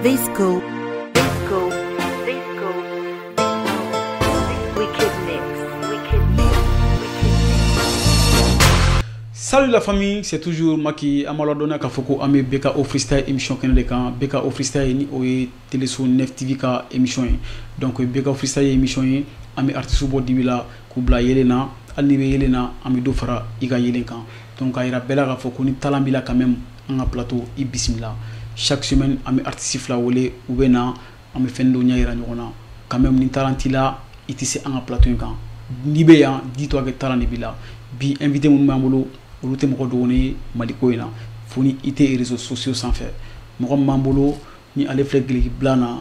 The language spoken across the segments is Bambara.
Visco, Visco, Visco, Wicked Mix, Wicked Mix, Wicked Mix. Salut la famille, c'est toujours Maki Amaladona k'a fɔ ko an bɛ BKO Freestyle émission kɛnɛ de kan. BKO Freestyle ni o ye Téléso 9 TV ka émission ye. Donc BKO Freestyle ye émission ye, an bɛ artiste bɔ dibi la k'u bila yelen na, hali n'i bɛ yelen na, an bɛ dɔ fara i ka yelen kan. Donc a yira bɛɛ la k'a fɔ ko ni talent b'i la quand même, an ka plateau i bisimila. Chaque semaine an bɛ artiste fila wele, u bɛ na, an bɛ fɛn dɔ ɲɛ yira ɲɔgɔn na. Quand même ni talent t'i la, i tɛ se an ka plateau in kan. N'i bɛ yan, dis-toi que talent de b'i la. Bi invité minnu b'an bolo, olu tɛ mɔgɔ dogolen ye Maliko in na, fo ni i tɛ réseaux sociaux sanfɛ. Mɔgɔ min b'an bolo ni ale filɛ gileki bilan na,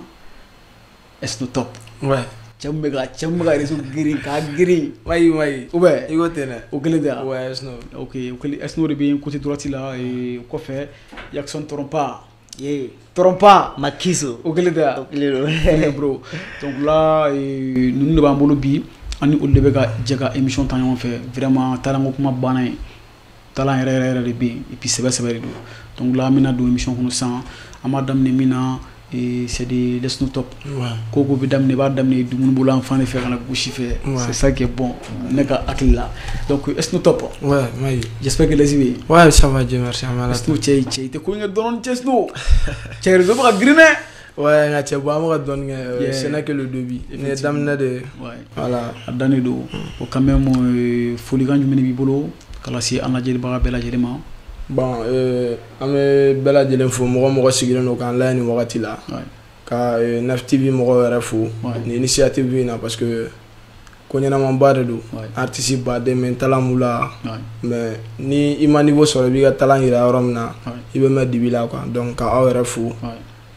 Esno Top. Ouais. Cɛ min bɛ ka cɛ min bɛ ka réseau girin k'a girin. Oui, oui. Ou bien I ko ten dɛ. O kelen tɛ wa? Ouais, Esno. Ok, o kelen Esno de bɛ yen côté droite la, o kɔfɛ Jackson Trompa. Yeah. Trompa. Makiso. O kelen tɛ wa? O kelen don. Ok bro. Donc là ninnu de b'an bolo bi, an ni olu de bɛ ka jɛ ka émission ta ɲɔgɔn fɛ. Vraiment talent ko kuma banna yen. Talent yɛrɛ yɛrɛ yɛrɛ de bɛ yen et puis sɛbɛ sɛbɛ de don. Donc là an bɛna don émission kɔnɔ sisan, an b'a daminɛ min na, c'est de l'Esno Top. Ouais. Ko ko bɛ daminɛ, i b'a daminɛ dumuni bolo an fan de fɛ ka na gauche fɛ. Ouais. C'est ça qui est bon ne ka hakili la. Donc Esno Top. Ouais, oui. J'espère que l'aise bɛ yen. Ouais, ça va, Dieu merci. An bɛ Ala Esno cɛ cɛ i tɛ ko in kɛ dɔrɔn cɛ Esno. Cɛ réseau bɛ ka girin dɛ. Ouais, nka cɛ bon an bɛ ka dɔɔnin kɛ. Yeah. Ce n'est que le début. Nin ye daminɛ de ye. Ouais. Voilà. A dannen don. O quand même folikan jumɛn de b'i bolo ka lase an lajɛlibaga bɛɛ lajɛlen ma? Bon, an bɛ bɛɛ lajɛlen fo, mɔgɔ mɔgɔ sigilen don k'an lajɛ nin wagati la. Ouais. Ka 9 TV mɔgɔw yɛrɛ fo. Ouais. Nin initiative in na parce que ko ɲɛnamaba de don. Ouais. Artiste baden bɛ talent b'u la. Ouais. Mais ni i ma niveau sɔrɔ i b'i ka talent yira yɔrɔ min na, Ouais. i bɛ mɛn dibi la quoi. Donc ka aw yɛrɛ fo.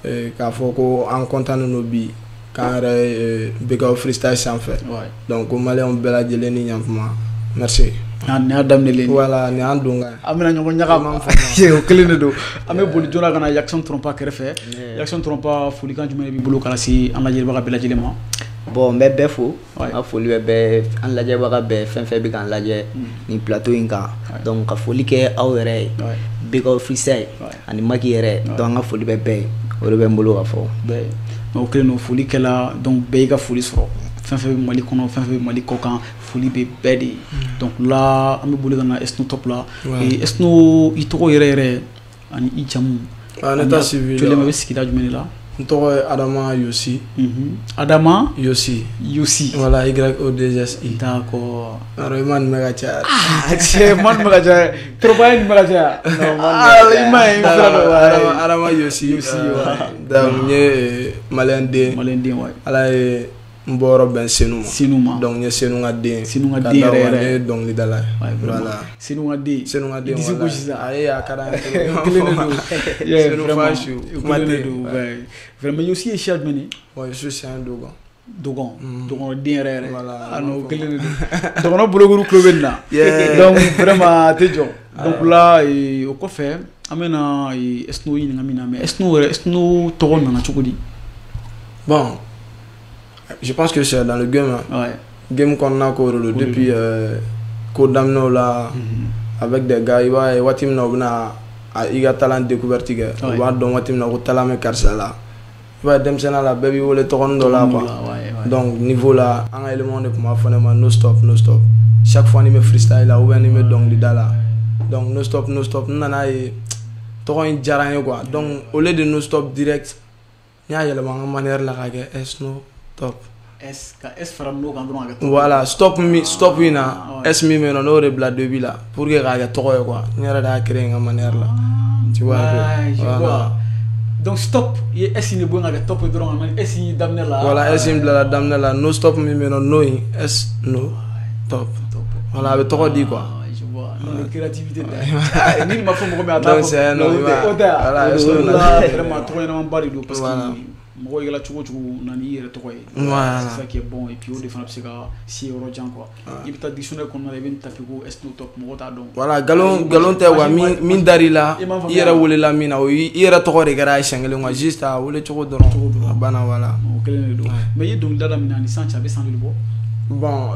Ouais. K'a fɔ ko an content don bi k'an yɛrɛ BKO Freestyle sanfɛ. Ouais. Donc ko maliyɛnw bɛɛ lajɛlen ni ɲankuma. Merci. Nin y'a daminɛlen ye. Voilà, nin y'an don kan ye. An bɛna ɲɔgɔn ɲaga. An b'an faamu. O kelen de don. An bɛ boli joona ka na Jackson Trompa kɛrɛfɛ. Jackson Trompa, folikan jumɛn de b'i bolo ka lase an lajɛlibaga bɛɛ lajɛlen ma? Bon, n bɛ bɛɛ fo. Ouais. N ka foli bɛ bɛɛ, an lajɛbaga bɛɛ, fɛn fɛn bɛ k'an lajɛ nin plateau in kan. Ouais. Donc ka foli kɛ aw yɛrɛ ye. Ouais. BKO Freestyle Ouais. ani Maki yɛrɛ. Ouais. Donc an ka foli bɛ bɛɛ ye. O de bɛ n bolo ka fɔ. Bɛɛ. Mais o kelen don, foli kɛla, donc bɛɛ y'i ka foli sɔrɔ. Fɛn fɛn bɛ Mali kɔnɔ, fɛn fɛn bɛ Mali kɔ kan, foli bɛ bɛɛ de ye. Donc là an bɛ boli ka na Esno Top la. Ouais. Et Esno, i tɔgɔ yɛrɛ yɛrɛ ani i jamu. Ah, ne ta civil. Actuellement i bɛ sigida jumɛn de la? N tɔgɔ ye Adama Yosi. Adama Yosi. Yosi. Voilà, Y-O-D-S-I. D'accord. Alors, i ma nin mɛn ka caya. Ah, cɛ ma nin bɛ ka caya. Trompa ye nin bɛ ka caya. Ah, i ma ye, i sera dɔ. Adama Yosi. Yosi, ouais. Donc, n ye maliyɛn den. Maliyɛn den, ouais. Ala ye n bɔyɔrɔ bɛn Senu ma. Senu ma. Donc, n ye Senu ka den. Senu ka Ka den da o yɛrɛ kan, yɛrɛ. n ye dɔnkilidala ye. Ouais, vraiment. Voilà. Senu ka den. Senu ka den, I disi voilà. gosi sisan. Ayi, a ka d'an ye. O kelen de don. Yeah, Senu vraiment. fa su. O Kuma kelen de tɛ. don, ouais. Vraiment, Yosi ye siya jumɛn ye? Bon, je suis un dogon. Dogon. Dogon den yɛrɛ yɛrɛ. Voilà. Ah non, o kelen de don. Dɔgɔnɔ bolokuru tulo bɛ nin na. Yeah. Donc vraiment a tɛ jɔ. Donc là o kɔfɛ an bɛna Esno ɲininka min na, mais Esno yɛrɛ, Esno tɔgɔ nana cogo di? Bon, je pense que c'est dans le game. Hein. Ouais. Game kɔnɔna ko de don depuis ko daminɛw la avec des gars, i b'a ye waati min na u bɛna i ka talent découverte kɛ, u b'a dɔn waati min na ko talent bɛ karisa la. I b'a ye denmisɛnninya la bɛɛ b'i wele tɔgɔnin dɔ la quoi. Donc niveau la an ka élément de tun b'a fɔ ne ma no stop no stop. Chaque fois ni bɛ freestyle la ou bien ni bɛ dɔnkilida la. Donc no stop no stop, n nana ye tɔgɔ in diyara n ye quoi. Donc au lieu de no stop direct, n y'a yɛlɛma n ka manière la k'a kɛ S no top. S ka S fara no kan dɔrɔn ka kɛ top. Voilà, stop mi stop in na Ah, S min bɛ yen nɔ, n'o de bila début la pour que k'a kɛ tɔgɔ ye quoi. N yɛrɛ de y'a créer n ka manière la. Tu vois un peu. Ouais, je Voilà. vois. Donc stop, i ye S in de bɔ yen ka kɛ top ye dɔrɔn, ka S in daminɛ la. Voilà, S in bilala daminɛ la, no stop min bɛ yen nɔ, no in S no top. Top. Voilà, a bɛ tɔgɔ di quoi. Ah, je vois. Non, mais créativité tɛ. Ni nin ma fɔ mɔgɔ min a t'a Donc fɔ. c'est Non, o tɛ, o tɛ. Voilà, O S no la, na. vraiment tɔgɔ ɲɛnamaba de don parce Voilà. que mɔgɔ yɛlɛ cogo cogo na n'i yɛrɛ tɔgɔ ye. Voilà. C'est ça qui est bon et puis o de fana bɛ se ka se yɔrɔ jan quoi. I bɛ taa dictionnaire kɔnɔna la, i bɛ nin taper ko Esno Top, mɔgɔ t'a dɔn. Voilà, nkalon nkalon tɛ quoi, min dar'i la, I m'a i yɛrɛ welela min na, o i yɛrɛ tɔgɔ de kɛra a ye siɲɛ kelen quoi, juste a wele cogo dɔrɔn. A banna voilà. O kelen de don. Mais i ye dɔnkilida daminɛ ani sisan cɛ, a bɛ san joli bɔ? Bon,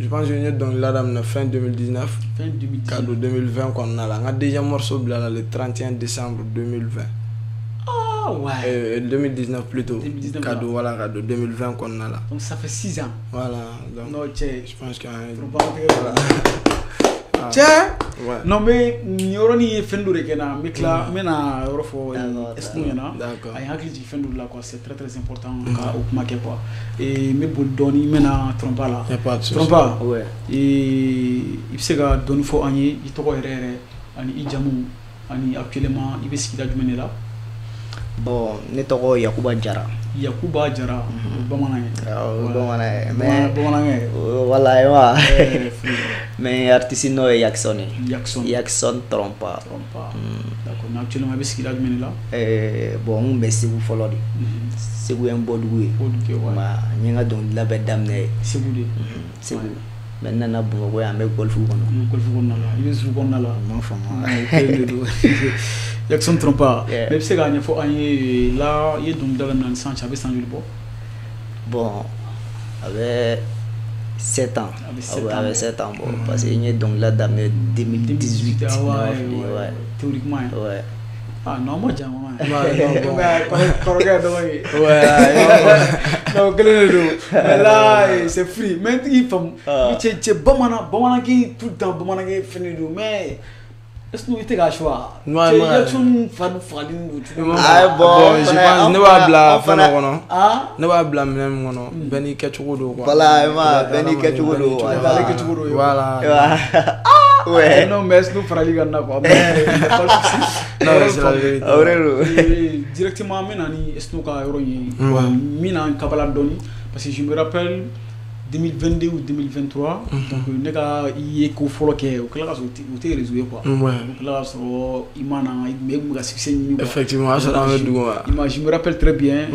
je pense que n ye dɔnkilida daminɛ fin 2019. Fin 2019. Ka don 2020 kɔnɔna la. N ka deuxième morceau bilala le 31 décembre 2020. Ah, Ah ouais. 2019 plutôt. 2019 ka don, voilà, ka don 2020 kɔnɔna la. Donc ça fait 6 ans. Voilà, donc non cɛ, je pense que voilà. Cɛ, non mais nin yɔrɔnin ye fɛn dɔ de kɛ n na, n bɛ tila n bɛna yɔrɔ fɔ Esnu ɲɛna. A ye hakili jigin fɛn dɔ la quoi, c'est très très important ka o kuma kɛ quoi. Et n bɛ boli dɔɔni, n bɛna Trɔnpa la. Trɔnpa, i bɛ se ka dɔɔni fɔ an ye, i tɔgɔ yɛrɛ yɛrɛ ani i jamu ani actuellement i bɛ sigida jumɛn de la? Bon, ne tɔgɔ Yakuba Jara. Yakuba Jara, o bamanan ye. Awɔ, o bamanan ye. Mais bamanankɛ. Voilà, ye wa. Mais artiste n'o ye Yakson ye. Yakson. Yakson Trɔnpa. Trɔnpa. D'accord, mais actuellement i bɛ sigida jumɛn de la? Bon, n kun bɛ Segu fɔlɔ de. Segu ye n bɔdugu ye. Bɔdugu ye, ouais. N ye n ka dɔnkilida bɛɛ daminɛ yen. Segu de. Segu. Mais n nana Bamakɔ yan, n bɛ golf kɔnɔ. I bɛ golf kɔnɔna la, i bɛ zoo kɔnɔna la. N m'a faamu. O kelen de don. Yakson Trɔnpa, mais i bɛ se k'a ɲɛfɔ an ye la, i ye dɔnkilida daminɛ ni sisan cɛ, a bɛ san joli bɔ? Bon, a bɛ 7 ans. A bɛ 7 ans. A bɛ 7 ans bɔ parce que n ye dɔnkilida daminɛ 2018. Ah ouais, théoriquement. Ouais. Ah non, ma jan kɔnɔ. Ouais, kɔrɔkɛ dɔgɔ ye. Ouais. Non, kelen de don. Mais là, c'est free. Mais n tigi faamu. Cɛ cɛ bamanan bamanankɛ tout le temps bamanankɛ fɛn de don, mais est-ce que i tɛ k'a choix? Ouais, cɛ Yakson fa fagalen don cogo min. Ah bon, je pense ne b'a bila fɛn dɔ kɔnɔ. Ah. Ne b'a bila minɛn min kɔnɔ, bɛɛ n'i kɛcogo don quoi. Voilà, bɛɛ n'i kɛcogo don. Ale kɛcogo don. Voilà. Ouais. Non, mais est-ce que farali ka na quoi. Mais pas de souci. Non, c'est la vérité. O de don. Directement n bɛ na ni Esnu ka yɔrɔ in ye. Min na n kabala dɔɔni parce que je me rappelle 2022 ou 2023, donc ne ka i ye ko fɔlɔ kɛ, o kɛla ka sɔrɔ o tɛ réseau ye quoi. O kɛla ka sɔrɔ i ma na, mais i kun bɛ ka succès ɲini quoi. Effectivement, o y'a sɔrɔ an bɛ dugu ma. Je me rappelle très bien,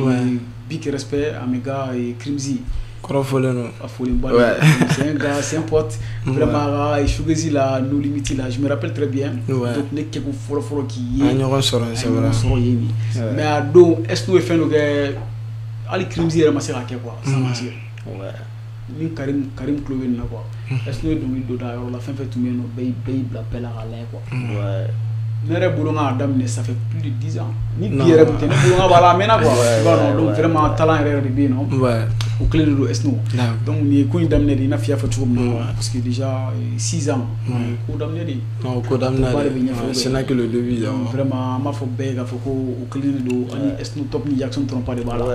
big respect à mes gars et Crimzy. Kɔrɔ fɔlen don. A fɔlen ba don. C'est un gars, c'est un pote. Vraiment, Shugezi la, No Limit la, je me rappelle très bien. Donc ne kɛko fɔlɔ fɔlɔ k'i ye. An ye ɲɔgɔn sɔrɔ yen, c'est vrai. An ye ɲɔgɔn sɔrɔ yen de. Mais a don Esnu ye fɛn dɔ kɛ, hali Crimzy yɛrɛ ma se k'a kɛ quoi, sans mentir. Ni Karim Karim tulo bɛ nin na quoi. Esnu ye dɔnkili dɔ da yɔrɔ la, fɛn fɛn tun bɛ yen nɔ, bɛɛ y'i bila bɛɛ la k'a lajɛ quoi. Ne yɛrɛ bolo n k'a daminɛ, ça fait plus de 10 ans. Ni bi yɛrɛ tun tɛ, ne bolo n ka b'a la a mɛnna quoi. Tu vois non, donc vraiment talent yɛrɛ yɛrɛ de bɛ yen nɔ. O kelen de don Esnu. Donc nin ye ko in daminɛ de, i n'a fɔ i y'a fɔ cogo min na, parce que déjà 6 ans, ko daminɛ de. Non, ko daminɛ de. Ce n'est que le début. Donc vraiment an b'a fɔ bɛɛ ye k'a fɔ ko o kelen de don, ani Esnu Top ni Yakson Trɔnpa de b'a la.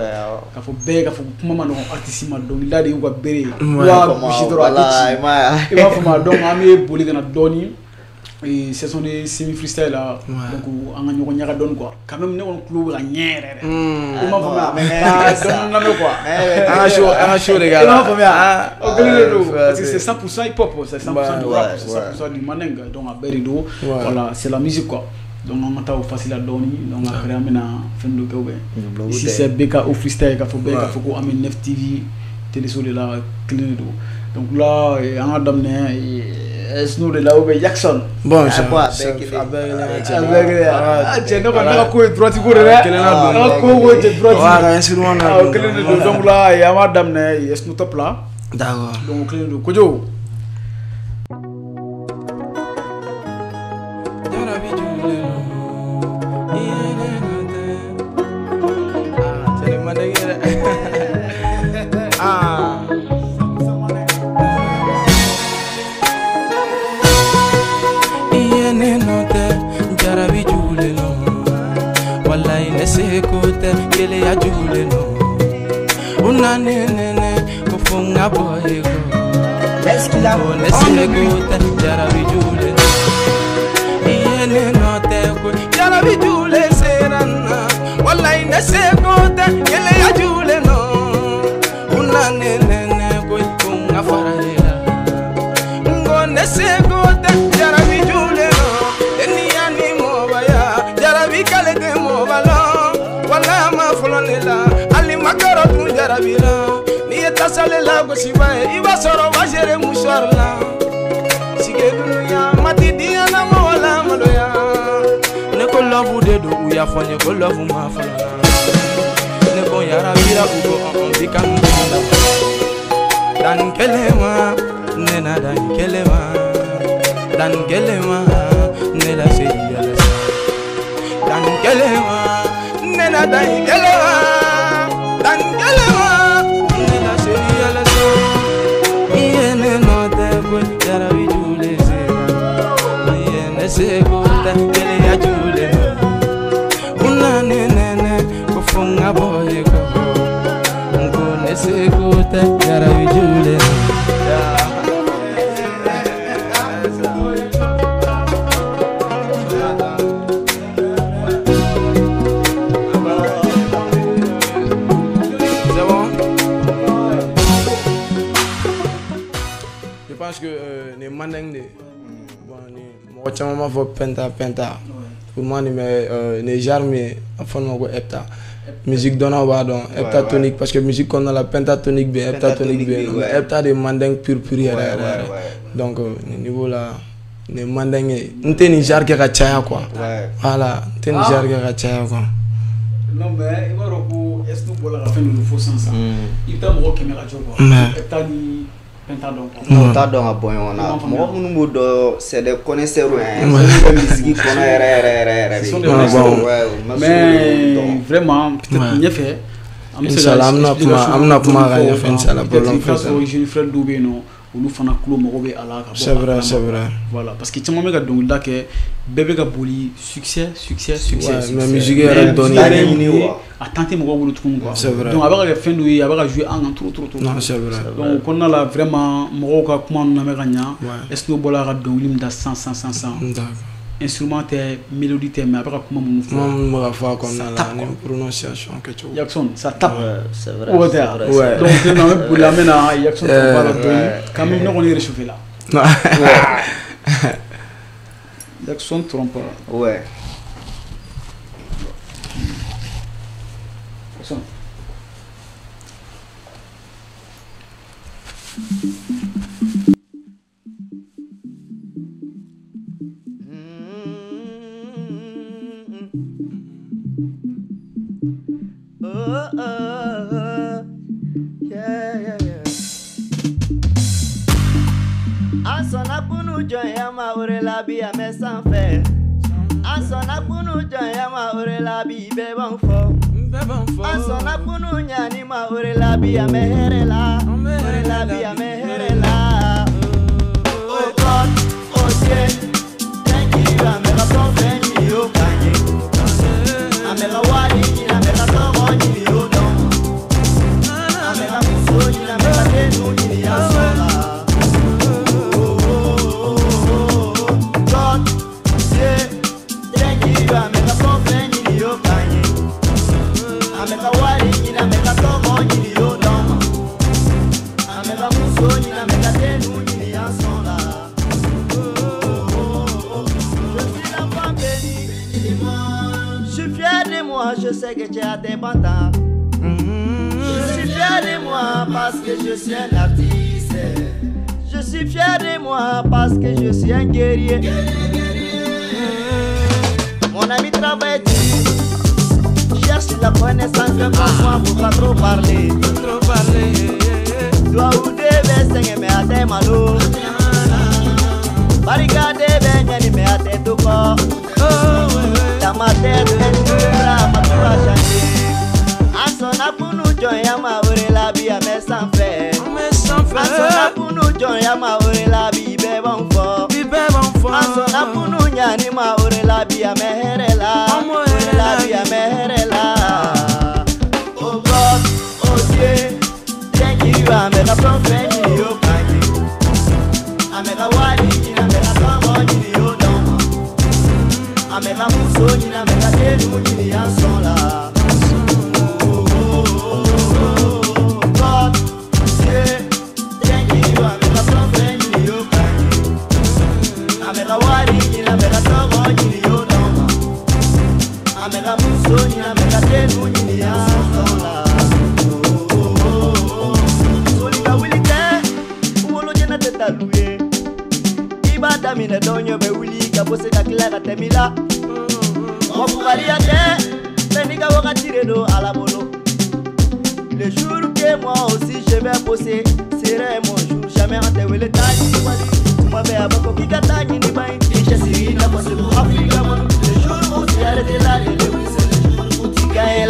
K'a fɔ bɛɛ ye k'a fɔ kuma ma nɔgɔn artiste ma, dɔnkilida de y'u ka bere ye. N'u y'a gosi dɔrɔn a tɛ ci. I b'a faamu, donc an bɛ boli ka na dɔɔni. Saison de semi freestyle la, donc an ka ɲɔgɔn ɲaga dɔɔni quoi. Quand même ne kɔni tulo bɛ ka ɲɛ yɛrɛ yɛrɛ. I m'a faamuya, ka dɔɔni lamɛn quoi. An ka show de k'a la. I m'a faamuya, o kelen de don parce que c'est 100% hip hop, c'est 100% du rap, c'est 100% du mandingue, donc a bɛɛ de don. Voilà, c'est la musique quoi. Donc an ka taa o facile la dɔɔni, donc après an bɛna fɛn dɔ kɛ ou bien. Ici c'est BKO freestyle, k'a fɔ bɛɛ k'a fɔ ko an bɛ 9 TV téléso de la, kelen de don. Donc là an ka daminɛ Esnu de la ou bien Yakson. Bon, a bɛɛ kelen. A bɛɛ kelen. A bɛɛ kelen. Ah cɛ, ne kɔni ne ka ko ye droite ko de dɛ. Kelen na don. Ne ka ko ye cɛ droite. Ouais, ka instrument na don. O kelen de don, donc là an b'a daminɛ Esnu Top la. D'accord. Donc o kelen de don. Kojo. Jarabi julen don, i ye ne nɔ tɛ. Ah, cɛ nin man dege dɛ. Ah. I ye ne nɔ tɛ, jarabi julen don. Walayi ne seko tɛ, keleya julen don. U na ne nɛnɛ, ko fo n ka bɔ i kɔ. Ko ne seko tɛ, jarabi julen don. I ye ne nɔ tɛ koyi, jarabi julen sera n na. Walayi ne seko tɛ, keleya julen don. U na ne nɛnɛ koyi, ko n ka fara i la. N ko ne seko tɛ, jarabi julen don. Deniya ni mɔbaya, jarabi k'ale tɛ mɔba lɔn. Walayi a ma fɔlɔ ne la, hali ma kɔrɔ tun jarabi la. N'i ye tasale lagosiba ye, i b'a sɔrɔ b'a géré mouchoir la. Sike dunuya, mati diya na mɔgɔ la maloya. Ne ko love de don, u y'a fɔ n ye ko love ma fɔlɔ la. Ne ko yarabira, u ko ɔn bi kanu la. Dan kelen ma, ne na dan kelen ma. Dan kelen ma, ne la se yɛlɛ sa. Dan kelen ma, ne Ne na dan kelen ma, dan kelen ma. Ne na chérie ala so. Iye ne no te koyi jarabi jule sera. Iye ne seko te kele ya jule. Una ne ne ne ko funga boye ko. Nko ne seko te jarabi jule. Parce que les mandingues, bon, moi, je suis penta penta. Pour moi, les jarmes, enfin, moi, hepta. Musique donna wa donc heptatonique parce que musique qu'on a la pentatonique B, heptatonique B, hepta des mandingues pur pur. Donc niveau là, les mandingues, n'te ni jar ke ka caya quoi. Voilà, n'te ni jar ke ka caya quoi. Non mais il va roku est-ce que bola ka fɛn dɔ fo sisan. I bɛ taa mɔgɔ 100 ka jɔ quoi. Hepta ni penta dɔn quoi. Non, t'a dɔn ka bɔ ɲɔgɔn na. Mɔgɔ minnu b'o dɔn c'est des connaisseurs hein. Minnu bɛ musique kɔnɔ yɛrɛ yɛrɛ yɛrɛ yɛrɛ de. Mais vraiment peut-être ɲɛfɛ an bɛ se ka an bɛna kuma a kan ɲɛfɛ inchallah. Peut-être i bɛ taa sɔrɔ jeune frère dɔw bɛ yen nɔ olu fana tulo mago bɛ a la ka bɔ. C'est vrai, c'est vrai. Voilà, parce que caman bɛ ka dɔnkilida kɛ bɛɛ bɛ ka boli succès succès succès. Mais musique yɛrɛ dɔnni yɛrɛ a temps tɛ mɔgɔw bolo tuguni quoi. C'est vrai. Donc a bɛ ka kɛ fɛn dɔ ye a bɛ ka jouer an kan trop trop trop. Non, c'est vrai. Donc o kɔnɔna la vraiment mɔgɔw ka kuma ninnu lamɛn ka ɲa. Est-ce que n'o bɔra ka dɔnkili min da 100 100 100 100. D'accord. Instrument tɛ mélodie tɛ mais a bɛ ka kuma minnu fɔ. Kuma minnu bɛ ka fɔ a kɔnɔna la ani prononciation kɛcogo. Jackson ça tape. C'est vrai. O tɛ wa? Ouais. Donc an bɛ boli an bɛ na Jackson tɔgɔ la dɔɔni quand même ne kɔni réchauffé la. Jackson trompe. Ouais. Jackson. Oh, oh, oh, yeah, yeah, yeah. Asona kunu jɔnya ma o de la bi a mɛ sanfɛ. Asona kunu jɔnya ma o de la bi bɛɛ b'an fɔ. Asona kunu ɲani ma o de la bi a mɛ hɛrɛ la. O de la bi a mɛ hɛrɛ la. Oh God, oh Dieu, thank you a mɛ ka fɛn fɛn ɲini o ka ɲɛ. A mɛ ka wari ɲini a mɛ ka tɔgɔ ɲini o dɔn. A mɛ ka muso ɲini a mɛ ka denw ɲini a sɔn la. God, Dieu, thank you a mɛ ka fɛn fɛn ɲini o ka ɲɛ. A mɛ ka wari ɲini a mɛ ka tɔgɔ ɲini o dɔn. A mɛ ka muso ɲini a mɛ ka denw ɲini a sɔn la. Je suis l'enfant béni. Je suis fier de moi, je sais que tu as des pantins. Je suis fier de moi parce que je suis un artiste. Je suis fier de moi parce que je suis un guerrier. Mon ami travaille dur, cherche la connaissance comme moi pour pas trop parler. Doigt ou devait saigner mais à tes malo. Barricade ben mais à tes tout corps. Dans ma tête, elle m'a tout a changé. Asona kunu jɔnya ma o de la bi a mɛ sanfɛ. Asona kunu jɔnya ma o de la bi bɛɛ b'an fɔ. Asona kunu ɲani ma o de la bi a mɛ hɛrɛ la. O de la bi a mɛ hɛrɛ la. Oh God, oh Dieu, thank you a mɛ ka fɛn fɛn ɲini o ka ɲɛ. A mɛ ka wari ɲini a mɛ ka tɔgɔ ɲini o dɔn. A mɛ ka muso ɲini a mɛ ka denw ɲini a sɔn la. God, Dieu, thank you a mɛ ka fɛn fɛn ɲini o ka ɲɛ. A mɛ ka wari ɲini a mɛ ka tɔgɔ ɲini o dɔn. A mɛ ka muso ɲini a mɛ ka denw ɲini a sɔn la. Soli ka wuli tɛ, wolojɛnɛ tɛ dalu ye. I b'a daminɛ dɔn ɲɛ bɛ wuli ka bɔ se ka tila ka tɛmɛ i la. Mɔgɔ fugariya tɛ, bɛɛ n'i ka wagati de don Ala bolo. Le jour que moi aussi je vais bosser, serait mon jour. Jamais an tɛ wele taa ɲini wali. Tuma bɛɛ a b'a fɔ k'i ka taa ɲini ba ye. I cɛsiri i n'a fɔ Segu Afirika kɔnɔ. Le jour où tu arrêtes la télé, c'est le jour où tu gagnes.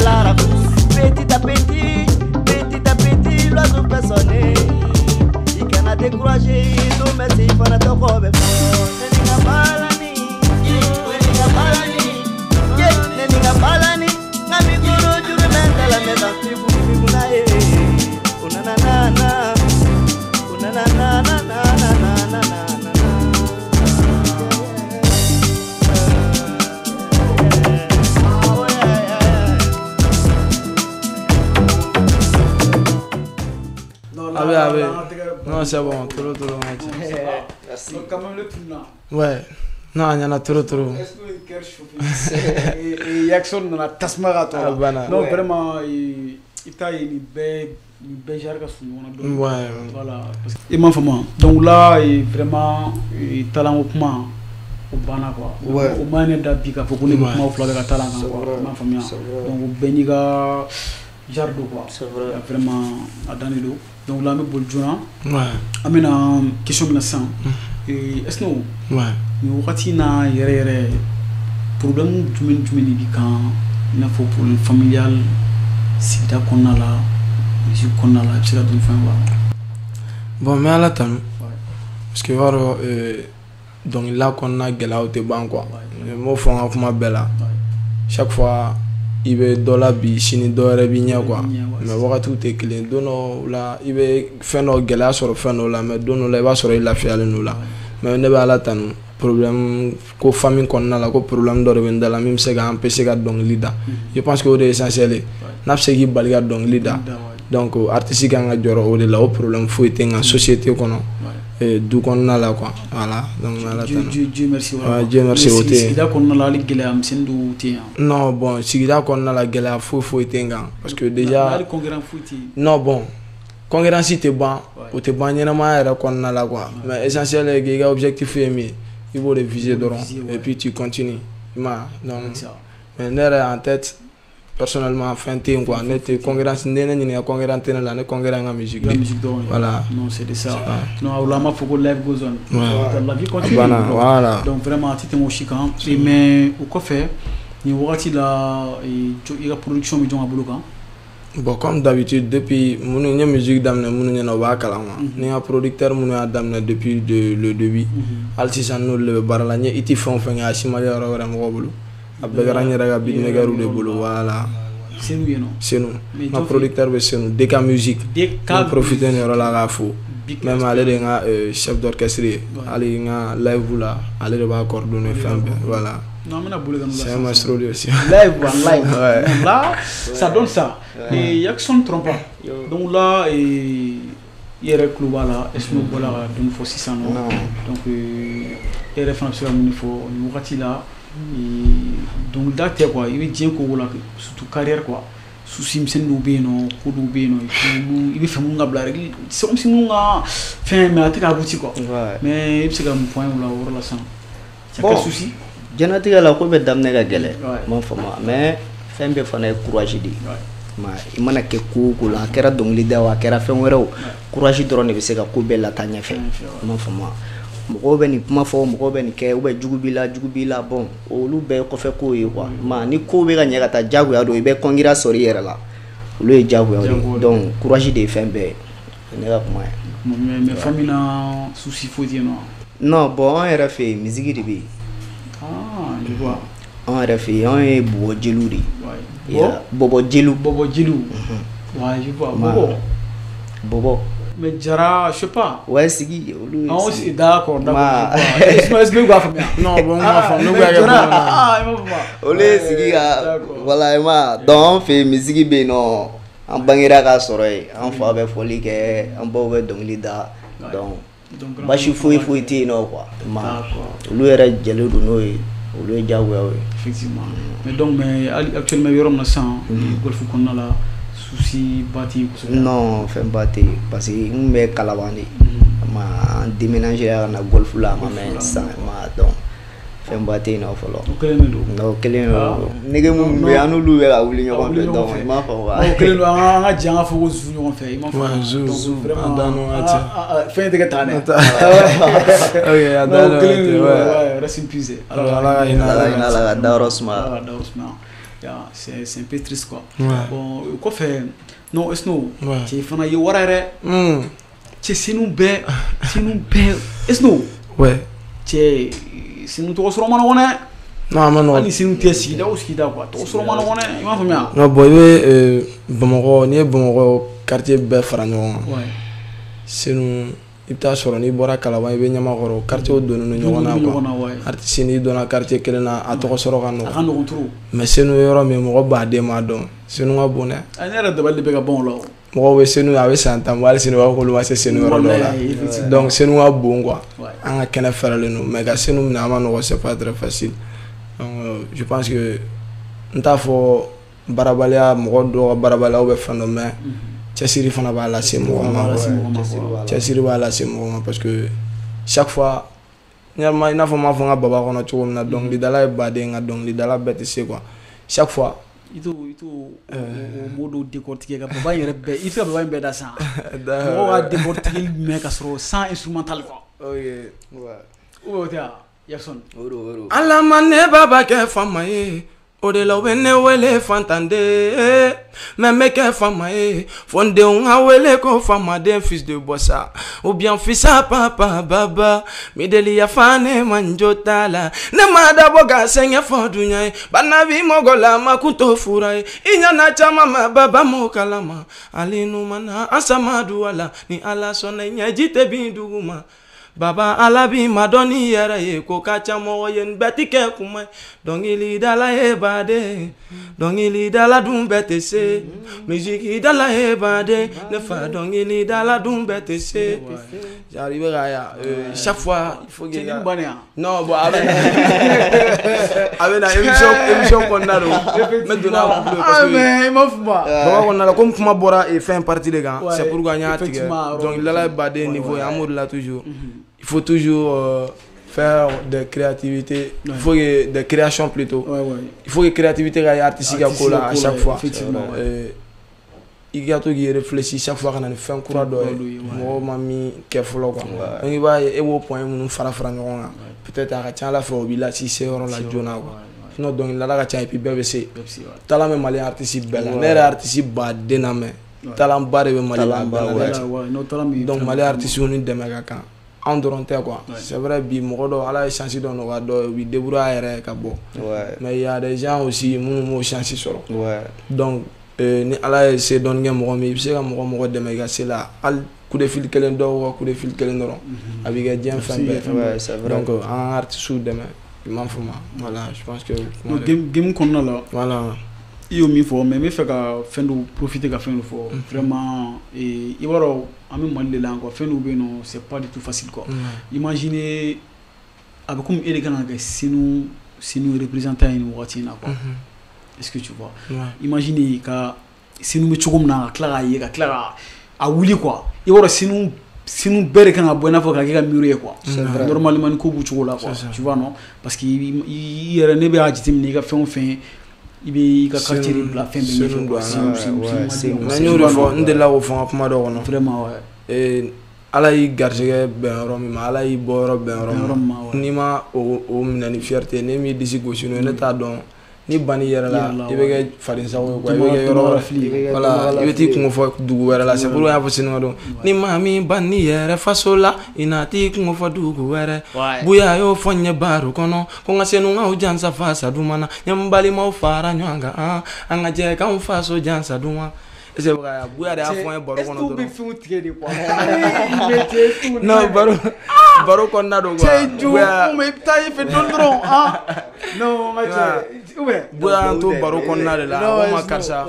tɔgɔ bɛ fɔ. Ne ni ka balani, ne ni ka balani, ne ni ka balani. Nka mikoro juru bɛ n da la mɛ ka figu figu n'a ye. O na na na na, o na na na na na na na na na. Avec. Non, c'est bon, trop. Merci. Donc, quand même, le tournant. Ouais. Non, il y en a trop. Est-ce que cœur chauffé? Et Jackson, on a tasmara toi. Non, vraiment, il t'a une belle jarre sous nous. Ouais. Voilà. Et ma femme. Donc là, vraiment, il talent au point. Au bana quoi. Ouais. Au mané d'abika, faut qu'on ait au flag à talent quoi. Ma famille. Donc au beniga jardo quoi. C'est vrai. Vraiment à Danilo. Donc là, je vais vous Ouais. Amena question de et est-ce que ouais. Nous avons un problème jumɛn kan i n'a fɔ problème familial sigida kɔnɔna la musique kɔnɔna la i bɛ se ka dɔɔni fɔ an ye wa? Bon n bɛ Ala tanu parce que i b'a dɔn dɔnkilida kɔnɔna gɛlɛyaw tɛ ban quoi. N b'o fɔ n ka kuma bɛɛ la. Chaque fois i bɛ dɔ la bi sini dɔ wɛrɛ b'i ɲɛ quoi. Mais wagatiw tɛ kelen don dɔw la i bɛ fɛn dɔ gɛlɛya sɔrɔ fɛn dɔw la mais don dɔw la i b'a sɔrɔ i lafiyalen don la. Mais ne bɛ Ala tanu problème ko famille kɔnɔna la ko problème dɔ de bɛ n da la min bɛ se ka empêcher ka dɔnkili da. Je pense que o de ye essentiel ye. N'a bɛ se k'i bali ka dɔnkili da donc artiste kan ka jɔrɔ o de la o problème foyi tɛ n kan société kɔnɔ du kɔnɔna la quoi. Voilà donc Ala tanu. Dieu merci. Ouais, Dieu merci o tɛ yen. Sigida kɔnɔna la hali gɛlɛya misɛnnin dɔw tɛ yen. Non bon sigida kɔnɔna la gɛlɛya foyi foyi tɛ n kan parce que déjà. Hali concurrent foyi tɛ yen. Non bon concurrence tɛ ban o tɛ ban ɲɛnamaya yɛrɛ kɔnɔna la quoi. Mais essentiel ye k'i ka objectif ye min ye i b'o de viser dɔrɔn et puis tu continues i ma ye donc mais ne yɛrɛ en tête personnellement fɛn tɛ yen quoi. Ne tɛ concurrence ne ɲininka concurrent tɛ ne la ne concurrent n ka musique de. Voilà. Non c'est de ça. Non o la an b'a fɔ ko life goes on. La vie continue. Voilà. Donc vraiment a tɛ tɛmɛ o si kan mais o kɔfɛ nin wagati la i ka production bɛ jɔn ka bolo kan? Bon comme d'habitude depuis minnu n ye musique daminɛ minnu ɲɛna u b'a kalama. Ni n ka producteur minnu y'a daminɛ depuis le début hali sisan n'olu de bɛ baara la n ye i ti fɛn o fɛn kɛ a si ma kɛ yɔrɔ wɛrɛ mɔgɔw bolo. A bɛɛ kɛra n yɛrɛ ka beatmaker de bolo voilà. Senu yen nɔ. Senu n ka producteur bɛ Senu DK Music. DK n profiter nin yɔrɔ la k'a fo. Même ale de ye n ka chef d'orchestre ye. Hali n ka live la ale de b'a coordonner fɛn bɛɛ voilà. Non, on a boule dans c'est un maestro lui aussi. Live, live. Ouais. Là, ça donne ça. Et Jackson trompe pas. Donc là, il y a là, est-ce que nous voilà d'une fois 600 non. Donc il y a référence à mon niveau, nous rati là. Donc là, tu quoi, il est bien qu'on là, surtout carrière quoi. Souci misɛnnin dɔw bɛ yen nɔ ko dɔw bɛ yen nɔ i bɛ fɛ mun ka bila c'est comme si mun ka fɛn mais a tɛ ka abouti quoi. Mais i bɛ se ka mun fɔ an ye o la o yɔrɔ la sisan. C'est quel souci? Diɲɛlatigɛ la ko bɛ daminɛ ka gɛlɛn n m'a faamu mais fɛn bɛɛ fana ye courage de ye. I mana kɛ ko o ko la a kɛra dɔnkilida o a kɛra fɛn wɛrɛ o courage dɔrɔn de bɛ se ka ko bɛɛ lataa ɲɛfɛ n m'a faamu. Mɔgɔw bɛ nin kuma fɔ mɔgɔw bɛ nin kɛ ou bien jugu b'i la jugu b'i la bon olu bɛɛ ye kɔfɛ kow ye quoi. Ma ni ko bɛ ka ɲɛ ka taa diyagoya don i bɛ concurrent sɔrɔ i yɛrɛ la olu ye diyagoya de ye donc courage de ye fɛn bɛɛ ye ne ka kuma ye. Mais famille na souci foyi tɛ yen nɔ. Non bon an yɛrɛ fɛ yen musique de bɛ yen. Ah je vois. An yɛrɛ fɛ yen anw ye bɔbɔ jeliw de ye. Bɔbɔ jeliw. Bɔbɔ jeliw. Ouais je vois bɔbɔ. Bɔbɔ. Mais Jara, je sais pas. Ouais, sigi. Ah, aussi, d'accord, d'accord. Est-ce que vous avez fait? Non, bon, on m'a fait. Ah, il m'a fait. Olé, sigi, voilà, ma. Donc, on fait musique, ben non. En bangira ka sɔrɔ yen, an fa bɛ fɔli kɛ, an baw bɛ dɔnkili da. Donc, basi foyi foyi tɛ yen nɔ quoi. Ma, olu yɛrɛ jɛlen don n'o ye, olu ye diyagoyaw ye. Effectivement. Mais donc, mais actuellement, yɔrɔ min na sisan, golf kɔnɔna la. Souci ba tɛ yen kosɛbɛ. Non fɛn ba tɛ yen parce que n kun bɛ Kalaban de. Ma an déménager ka na golf la a ma mɛn sisan ma donc fɛn ba tɛ yen nɔ fɔlɔ. O kelen de don. Non o kelen de don. Nege minnu bɛ yen an n'olu bɛ ka wuli ɲɔgɔn fɛ donc i m'a faamu wa. O kelen don an ka jɛ an ka fɔ ko zu ɲɔgɔn fɛ i m'a faamu. Zu an dan n'o waati. Fɛn tɛ kɛ tan dɛ. Ok a dan n'o waati ouais reste in peace. Ala ka hinɛ a la ka dayɔrɔ suma. Ala ka dayɔrɔ suma. C'est un peu triste quoi. Bon, o kɔfɛ non Esno cɛ fana ye wara yɛrɛ. Cɛ senu bɛɛ Esno. Ouais. Cɛ, Senu tɔgɔ sɔrɔ ma nɔgɔn dɛ. Non, a ma nɔgɔn. Hali Senu tɛ sigida o sigida quoi, tɔgɔ sɔrɔ ma nɔgɔn dɛ, i m'a faamuya. Non, bon, i bɛ Bamakɔ, n'i ye Bamakɔ quartier bɛɛ fara ɲɔgɔn kan. Ouais. Senu, i bɛ taa sɔrɔ n'i bɔra Kalaban, i bɛ Ɲamakɔrɔ, quartier donnen don ɲɔgɔn na quoi. Artiste n'i donna quartier kelen na, a tɔgɔ sɔrɔ ka nɔgɔn. A ka nɔgɔn trop. Mais Senu ye yɔrɔ min, mɔgɔ baden m'a dɔn. Senu ka bon dɛ. Ne yɛrɛ dabali de bɛ ka ban o la o. Mɔgɔw bɛ Senu, a bɛ san 10 bɔ, hali sini u b'a fɔ k'olu ma se Senu yɔrɔ dɔw la. Donc Senu ka bon quoi. An ka kɛnɛ fɛrɛlen don, mais ka Senu minɛ a ma nɔgɔn, c'est pas très facile. Donc je pense que n t'a fɔ baarabaliya, mɔgɔ dɔw ka baarabaliya ou bien fɛn dɔ, mais cɛsiri fana b'a lase mɔgɔ ma. Cɛsiri b'a lase mɔgɔ ma parce que chaque fois, i n'a fɔ n m'a fɔ n ka baba kɔnɔ cogo min na, dɔnkilidala ye baden, nka dɔnkilidala bɛɛ tɛ se quoi. Chaque fois i t'o o mot dɔw décortiquer ka baba in yɛrɛ bɛɛ, i tɛ se ka baba in bɛɛ da san. Mɔgɔw ka décortiquer mɛn ka sɔrɔ sans instrumental quoi. Ok. Ouais. Ou bien o tɛ wa Yakson? O don, o don. Ala ma ne baba kɛ faama ye, o de la u bɛ ne wele fantanden, mais n bɛ kɛ faama ye, fo n denw ka wele ko faamaden, fils de Bossa ou bien fils à papa baba. Mi deli yafa ne ma, n jo t'a la, ne ma dabɔ ka sɛgɛn fɔ dunya ye, bana bi mɔgɔ la, ma kun t'o fura ye, i ɲɛna caman ma baba m'o kalama, hali n'u ma na an sama duwa la, ni Ala sɔnna ɲɛji tɛ bin dugu ma. Baba Ala bi ma dɔn ni yɛrɛ ye, ko ka ca mɔgɔ ye, nin bɛɛ ti kɛ kuma ye. Dɔnkilidala ye baden, dɔnkilidala dun bɛɛ tɛ se. Musikidala ye baden, ne fa dɔnkilidala dun bɛɛ tɛ se. Genre i bɛ ka ye, chaque fois il faut que. Cɛ nin bannen wa? Non, bon, a bɛ na émission kɔnɔna don. N bɛ don n'a couple parce que. Ah mais i m'a faamu wa? Baba kɔnɔna la, comme kuma bɔra fɛn partie de kan, c'est pourquoi n y'a tigɛ. Dɔnkilidala ye baden niveau ye, an b'o de la toujours. Il faut toujours faire des créativités, il faut que des créations plutôt. Ouais, ouais. Il faut que créativité ka ye artiste ka ko la à chaque fois. I ka to k'i réfléchir chaque fois ka na ni fɛn kura dɔ ye, mɔgɔw ma min kɛ fɔlɔ quoi. Donc i b'a ye e b'o point minnu fara fara ɲɔgɔn kan, peut-être a ka ca Ala fɛ o b'i lase se yɔrɔ la joona quoi. Sinon dɔnkilidala ka ca et puis bɛɛ bɛ se. Talent bɛ Mali artiste bɛɛ la. Ne yɛrɛ artiste baden na mɛn. Talent ba de bɛ Mali la. Donc Mali artiste ni dɛmɛ ka kan. Anw dɔrɔn tɛ quoi. C'est vrai, bi mɔgɔ dɔw Ala ye chance dɔ nɔgɔya dɔw ye, u b'i débrouiller a yɛrɛ ka bɔ. Mais il y a des gens aussi minnu m'o chance sɔrɔ. Donc ni Ala ye se dɔɔni kɛ mɔgɔ min, i bɛ se ka mɔgɔ dɛmɛ i ka se la, hali coup de fil kelen, dɔw ka coup de fil kelen dɔrɔn a b'i kɛ diɲɛ fɛn bɛɛ. Donc an ka artistes dɛmɛ, i m'a faamu. Voilà, je pense que. Game kɔnɔna la. Voilà. I y'o min fɔ, mais n bɛ fɛ ka fɛn dɔw profiter ka fɛn dɔ fɔ. Vraiment, i b'a dɔn an bɛ Mali de la yan quoi, fɛn dɔw bɛ yen nɔ, c'est pas du tout facile quoi. Imaginez, a bɛ komi e de kan ka kɛ Senu représentant ye nin wagati in na quoi. Est-ce que tu vois? Imaginez ka Senu bɛ cogo min na, ka tila k'a ye, ka tila ka a wuli quoi. I b'a dɔn Senu bɛɛ de kan ka bɔ i n'a fɔ ka kɛ ka mur ye quoi. Normalement ni ko b'u cogo la quoi. Tu vois non? Parce que i yɛrɛ, ne bɛ a jateminɛ i ka fɛn o fɛn, i bɛ i ka quartier de bila fɛn bɛɛ ɲɛfɛ quoi. Mais n y'o de fɔ, n delila k'o fɔ n ka kuma dɔ kɔnɔ. Vraiment ouais. Ala y'i garijɛgɛ bɛn yɔrɔ min ma, Ala y'i bɔ yɔrɔ bɛn yɔrɔ min ma, n'i ma o minɛ ni fierté, ne m'i disi gosi n'o ye, ne t'a dɔn. Ni banni yɛrɛ la, i bɛ kɛ fadensago ye quoi, i bɛ kɛ yɔrɔ wɛrɛ, voilà, i bɛ t'i kungo fɔ dugu wɛrɛ la. C'est pourquoi n y'a fɔ sini don, ni maa min banni yɛrɛ faso la, i na t'i kungo fɔ dugu wɛrɛ. Buya y'o fɔ n ye baro kɔnɔ, ko n ka Senukaw jansa fasa duman na, n ye n balimaw fara ɲɔgɔn kan, an ka jɛ k'anw faso jansa duman. Est-ce que Buya de y'a fɔ n ye baro kɔnɔ dɔrɔn. Est-ce que bɛ fɛnw tigɛ de quoi? Non, baro kɔnɔna don quoi. Cɛ ju, i bɛ taa i fɛ dɔɔni dɔrɔn, ah. Non, n ka cɛ. Buya y'an to baro kɔnɔna de la, a ko ma karisa,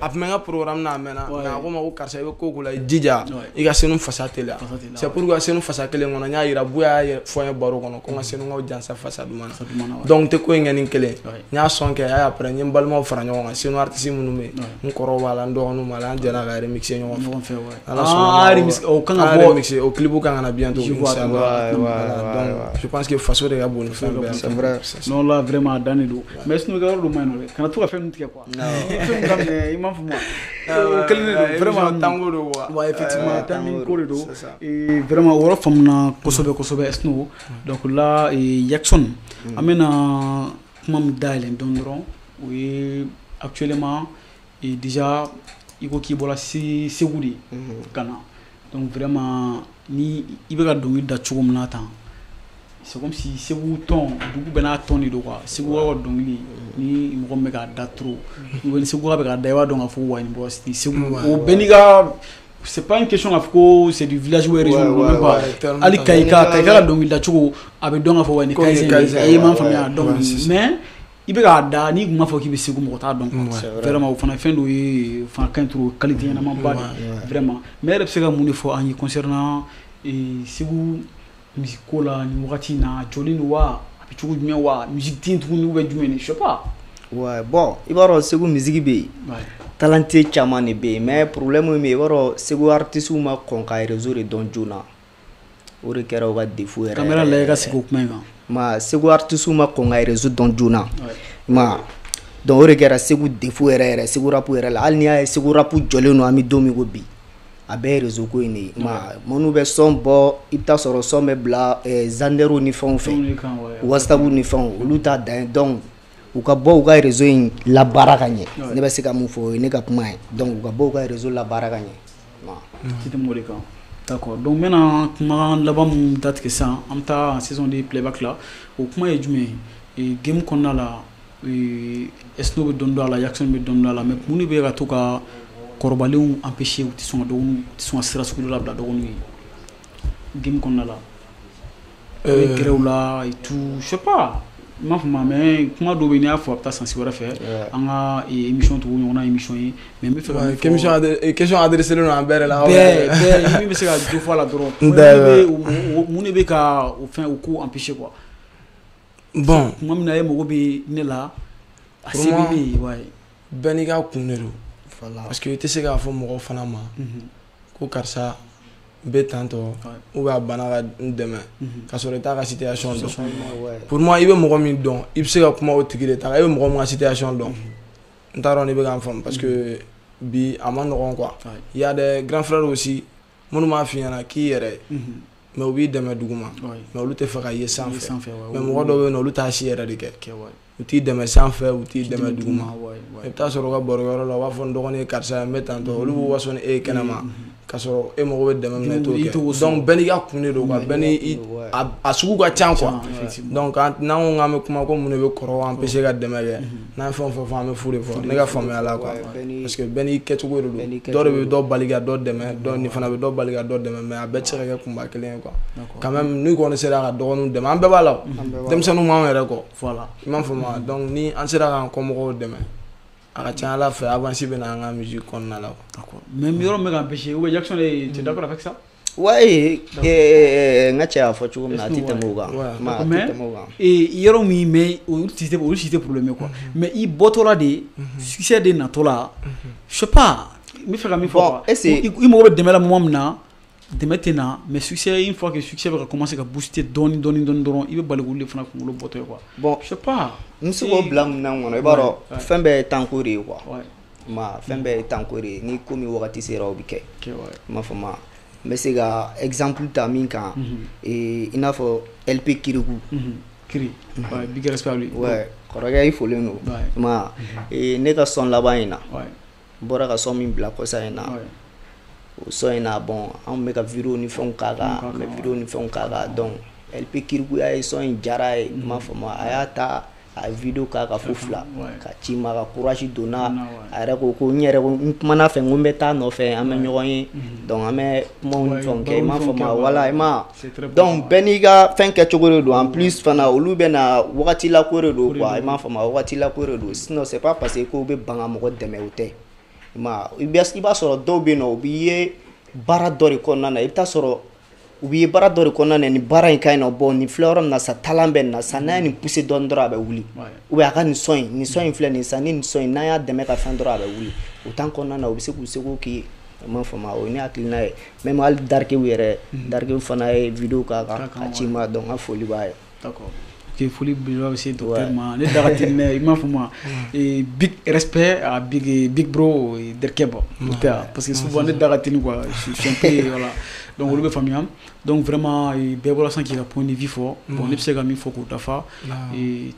a tun bɛ n ka programme na a mɛnna, mais a ko ma ko karisa, i bɛ ko o ko la, i jija i ka Senu fasa teliya. C'est pourquoi Senu fasa kelen kɔnɔ, n y'a yira Buya y'a fɔ n ye baro kɔnɔ ko n ka Senukaw jansa fasa duman na. Donc n tɛ ko in kɛ ni kelen, n y'a sɔn kɛ, après n ye n balimaw fara ɲɔgɔn kan, Senu artiste minnu bɛ yen, n kɔrɔw b'a la, n dɔgɔninw b'a la, an jɛra ka remixer ɲɔgɔn fɛ. Ala sɔnna, o kan ka bɔ, remixer, o clip kan ka na bientôt inchallah. Donc je pense que faso de ka bon ni fɛn bɛɛ. C'est vrai. Non là vraiment a dan de don. Mais sinon i ka yɔrɔ dɔ man ɲi nɔ dɛ, kana to ka fɛn ninnu tigɛ quoi. Fɛn min daminɛ, i m'a faamu wa? O kelen de don vraiment. Tango don quoi. Ouais, effectivement, timing ko de don. Et vraiment o yɔrɔ faamuna kosɛbɛ kosɛbɛ sinon. Donc là, Yakson, an bɛna kuma min dayɛlɛ dɔɔni dɔrɔn, o ye actuellement, et déjà i ko k'i bɔra Segu de ka na. Donc vraiment, ni i bɛ ka dɔnkili da cogo min na tan, C'est comme si Segu tɔn dugu bɛɛ n'a tɔn de don quoi. Segu ka dɔnkili ni mɔgɔ min bɛ k'a da trop, ou ni Segu bɛ k'a da, i b'a dɔn k'a fɔ wa nin bɔ Segu o bɛɛ n'i ka, c'est pas une question k'a fɔ ko c'est du village ou région, même pas. Hali Kayika ka dɔnkili dacogo a bɛ dɔn k'a fɔ wa nin Kayi, i m'a faamuya. Donc mais i bɛ k'a da, n'i kun m'a fɔ k'i bɛ Segu, mɔgɔ t'a dɔn quoi. Vraiment o fana fɛn dɔ ye, fana ka ɲi trop, qualité ɲɛnama ba de vraiment. Mais e yɛrɛ bɛ se ka mun de fɔ an ye concernant Segu musique ko la nin wagati in na? Jɔlen don wa, a bɛ cogo jumɛn wa, musique tɛ yen tuguni ou bien jumɛn de, je sais pas. Ouais, bon, i b'a dɔn Segu musique bɛ yen, talenté caman de bɛ yen, mais problème min bɛ yen, i b'a dɔn Segu artistes ma kɔn ka réseau de dɔn joona, o de kɛra u ka défaut yɛrɛ. Caméra lajɛ ka sigi o kuma in kan. Ma Segu artistes ma kɔn ka réseau dɔn joona, ma donc o de kɛra Segu défaut yɛrɛ yɛrɛ, Segu rap yɛrɛ la. Hali n'i y'a ye Segu rap jɔlen don, an bɛ don min ko bi, a bɛɛ ye réseau ko in de ye. Ma minnu bɛ son bɔ, i bɛ taa sɔrɔ son bɛ bila Xander ni fɛnw fɛ, WhatsApp ni fɛnw, olu t'a dan ye. Donc u ka bɔ u ka réseau in labaara ka ɲɛ. Ne bɛ se ka mun fɔ, o ye ne ka kuma ye. Donc u ka bɔ u ka réseau labaara ka ɲɛ. Ti tɛmɛ o de kan. D'accord, donc n bɛna kuma laban mun datigɛ sisan, an bɛ taa saison de playback la. O kuma ye jumɛn ye? Game kɔnɔna la, Esno bɛ dɔn dɔ a la, Jackson bɛ dɔn dɔ a la, mais mun de bɛ ka to ka kɔrɔbalenw empêcher, u tɛ sɔn ka dɔgɔninw, u tɛ sɔn ka sira sugu dɔ labila dɔgɔninw ye game kɔnɔna la? U bɛ gɛrɛw la et tout, je sais pas, n m'a faamu. Mais kuma dɔw bɛ yen, n'i y'a fɔ a bɛ taa sens wɛrɛ fɛ. An ka émission tugu ɲɔgɔnna émission ye, mais n bɛ fɛ ka min fɔ, question adressée don an bɛɛ de la. Bɛɛ bɛɛ, min bɛ se ka dɔ fɔ a la dɔrɔn, mun de bɛ ka o fɛn o ko empêcher quoi? Bon, tuma min na e mago bɛ ne la, a se bɛ ne ye, ouais. Bɛɛ n'i ka kun de don. Parce que i tɛ se k'a fɔ mɔgɔ fana ma ko karisa n bɛ tan tɔ ou bien a banna ka n dɛmɛ, ka sɔrɔ i t'a ka situation dɔn. Pour moi, i bɛ mɔgɔ min dɔn, i bɛ se ka kuma o tigi de ta kan. E bɛ mɔgɔ min ka situation dɔn, n t'a dɔn n'i bɛ k'an faamu, parce que bi a ma nɔgɔn quoi. Il y a des grands frères aussi minnu b'a f'i ɲɛna k'i yɛrɛ, mais u b'i dɛmɛ duguma, mais olu tɛ fɛ ka ye sanfɛ. Mais mɔgɔ dɔw bɛ yen nɔ, olu t'a si yɛrɛ de kɛ, u t'i dɛmɛ sanfɛ, u t'i dɛmɛ duguma. I bɛ taa sɔrɔ u ka barokɛyɔrɔ la, u b'a fɔ n dɔgɔnin ye karisa ye, n bɛ tan tɔ, olu b'u waso ni e ye kɛnɛma, ka sɔrɔ e mago bɛ dɛmɛ min na, i t'o kɛ. Donc bɛɛ n'i ka kun de don quoi, bɛɛ ni a sugu ka ca quoi. Donc n'an ko k'an bɛ kuma ko mun de bɛ kɔrɔ empêcher ka dɛmɛ kɛ, n'an ye fɛn o fɛn fɔ, an bɛ fu de fɔ, ne ka faamuya la quoi. Parce que bɛɛ n'i kɛcogo de don, dɔ de bɛ dɔ bali ka dɔ dɛmɛ, dɔ nin fana bɛ dɔ bali ka dɔ dɛmɛ, mais a bɛɛ tɛ se ka kɛ kunba kelen ye quoi. Quand même, n'u kɔni sera ka dɔgɔninw dɛmɛ, an bɛɛ b'a la o, denmisɛnninw m'anw yɛrɛ kɔ, i m'a faamu. Donc ni an sera k'an kɔmɔgɔw dɛmɛ, a ka ca Ala fɛ, avance bɛ na an ka musique kɔnɔna la. D'accord, mais yɔrɔ min bɛ k'an empêcher, ou bien Jackson, tu es d'accord avec ça? Ouais, n ka cɛ y'a fɔ cogo min na, a tɛ tɛmɛ o kan. Mais yɔrɔ min, mais olu si tɛ problème ye quoi. Mais i bɔtɔla de, succès de natɔ la, je sais pas, n bɛ fɛ ka min fɔ quoi, i mago bɛ dɛmɛ la moment min na, dɛmɛ tɛ na, mais succès, une fois que succès bɛ ka commencer ka booster dɔɔni dɔɔni dɔɔni dɔrɔn, i bɛ bali k'olu de fana kunkolo bɔtɔ ye quoi. Bon, je sais pas. N bɛ se k'o bila minɛn kɔnɔ, i b'a dɔn fɛn bɛɛ ye temps ko de ye quoi. Ma fɛn bɛɛ ye temps ko de ye, ni ko min wagati sera, o bɛ kɛ. I m'a faamu, n bɛ se ka exemple ta min kan, i n'a fɔ LP Kirikou. Kiri, ouais, big respect à lui. Ouais, kɔrɔkɛ i folen don. Ma ne ka son laban in na, n bɔra ka son min bila kɔsa in na, o son in na, bon, an bɛ ka vidéo ni fɛnw k'a kan, an bɛ vidéo ni fɛnw k'a kan. Donc LP Kirikou y'a ye, son in diyara ye, i m'a faamu, a y'a ta, a ye vidéo k'a kan fo 2 ka ci ma, ka courage donna a yɛrɛ. Ko n yɛrɛ ko n kumana fɛ, n ko n bɛ taa nɔfɛ, an bɛ ɲɔgɔn ye, donc an bɛ kumaw ni fɛnw kɛ, i m'a faamu, voilà, i ma. Donc bɛɛ n'i ka fɛn kɛcogo de don. En plus fana, olu bɛ na wagati la ko de don quoi, i m'a faamu, wagati la ko de don. Sinon c'est pas parce que k'u bɛ ban ka mɔgɔ dɛmɛ, o tɛ. I ma, i b'a sɔrɔ dɔw bɛ yen nɔ, u b'i ye baara dɔ de kɔnɔna na, i bɛ taa sɔrɔ u b'i ye baara dɔ de kɔnɔna na, nin baara in ka ɲi nɔ, bon, nin filɛ yɔrɔ min na sa, talent bɛ nin na sa, n'a ye nin pousser dɔɔnin dɔrɔn, a bɛ wuli, ou bien a ka nin son in, nin son in filɛ nin ye sa, ni nin son in n'an y'a dɛmɛ ka fɛn dɔrɔn, a bɛ wuli. O temps kɔnɔna na, u bɛ se k'u seko k'i ye, i m'a faamu, o ye ne hakilina ye. Même hali Darkew yɛrɛ, Darkew fana ye vidéo k'a kan ka ci ma, donc n ka foli b'a ye. D'accord. Ok, foli belebeleba bɛ se docteur ma, ne da ka teli i m'a faamu. Big respect à big big bro Derkeba, docteur, parce que souvent ne da ka teli quoi, je suis un peu, voilà. Donc olu bɛ faamuya. Donc vraiment bɛɛ bɔra sisan k'i ka point de vue fɔ. Bon, ne bɛ se ka min fɔ k'o dafa,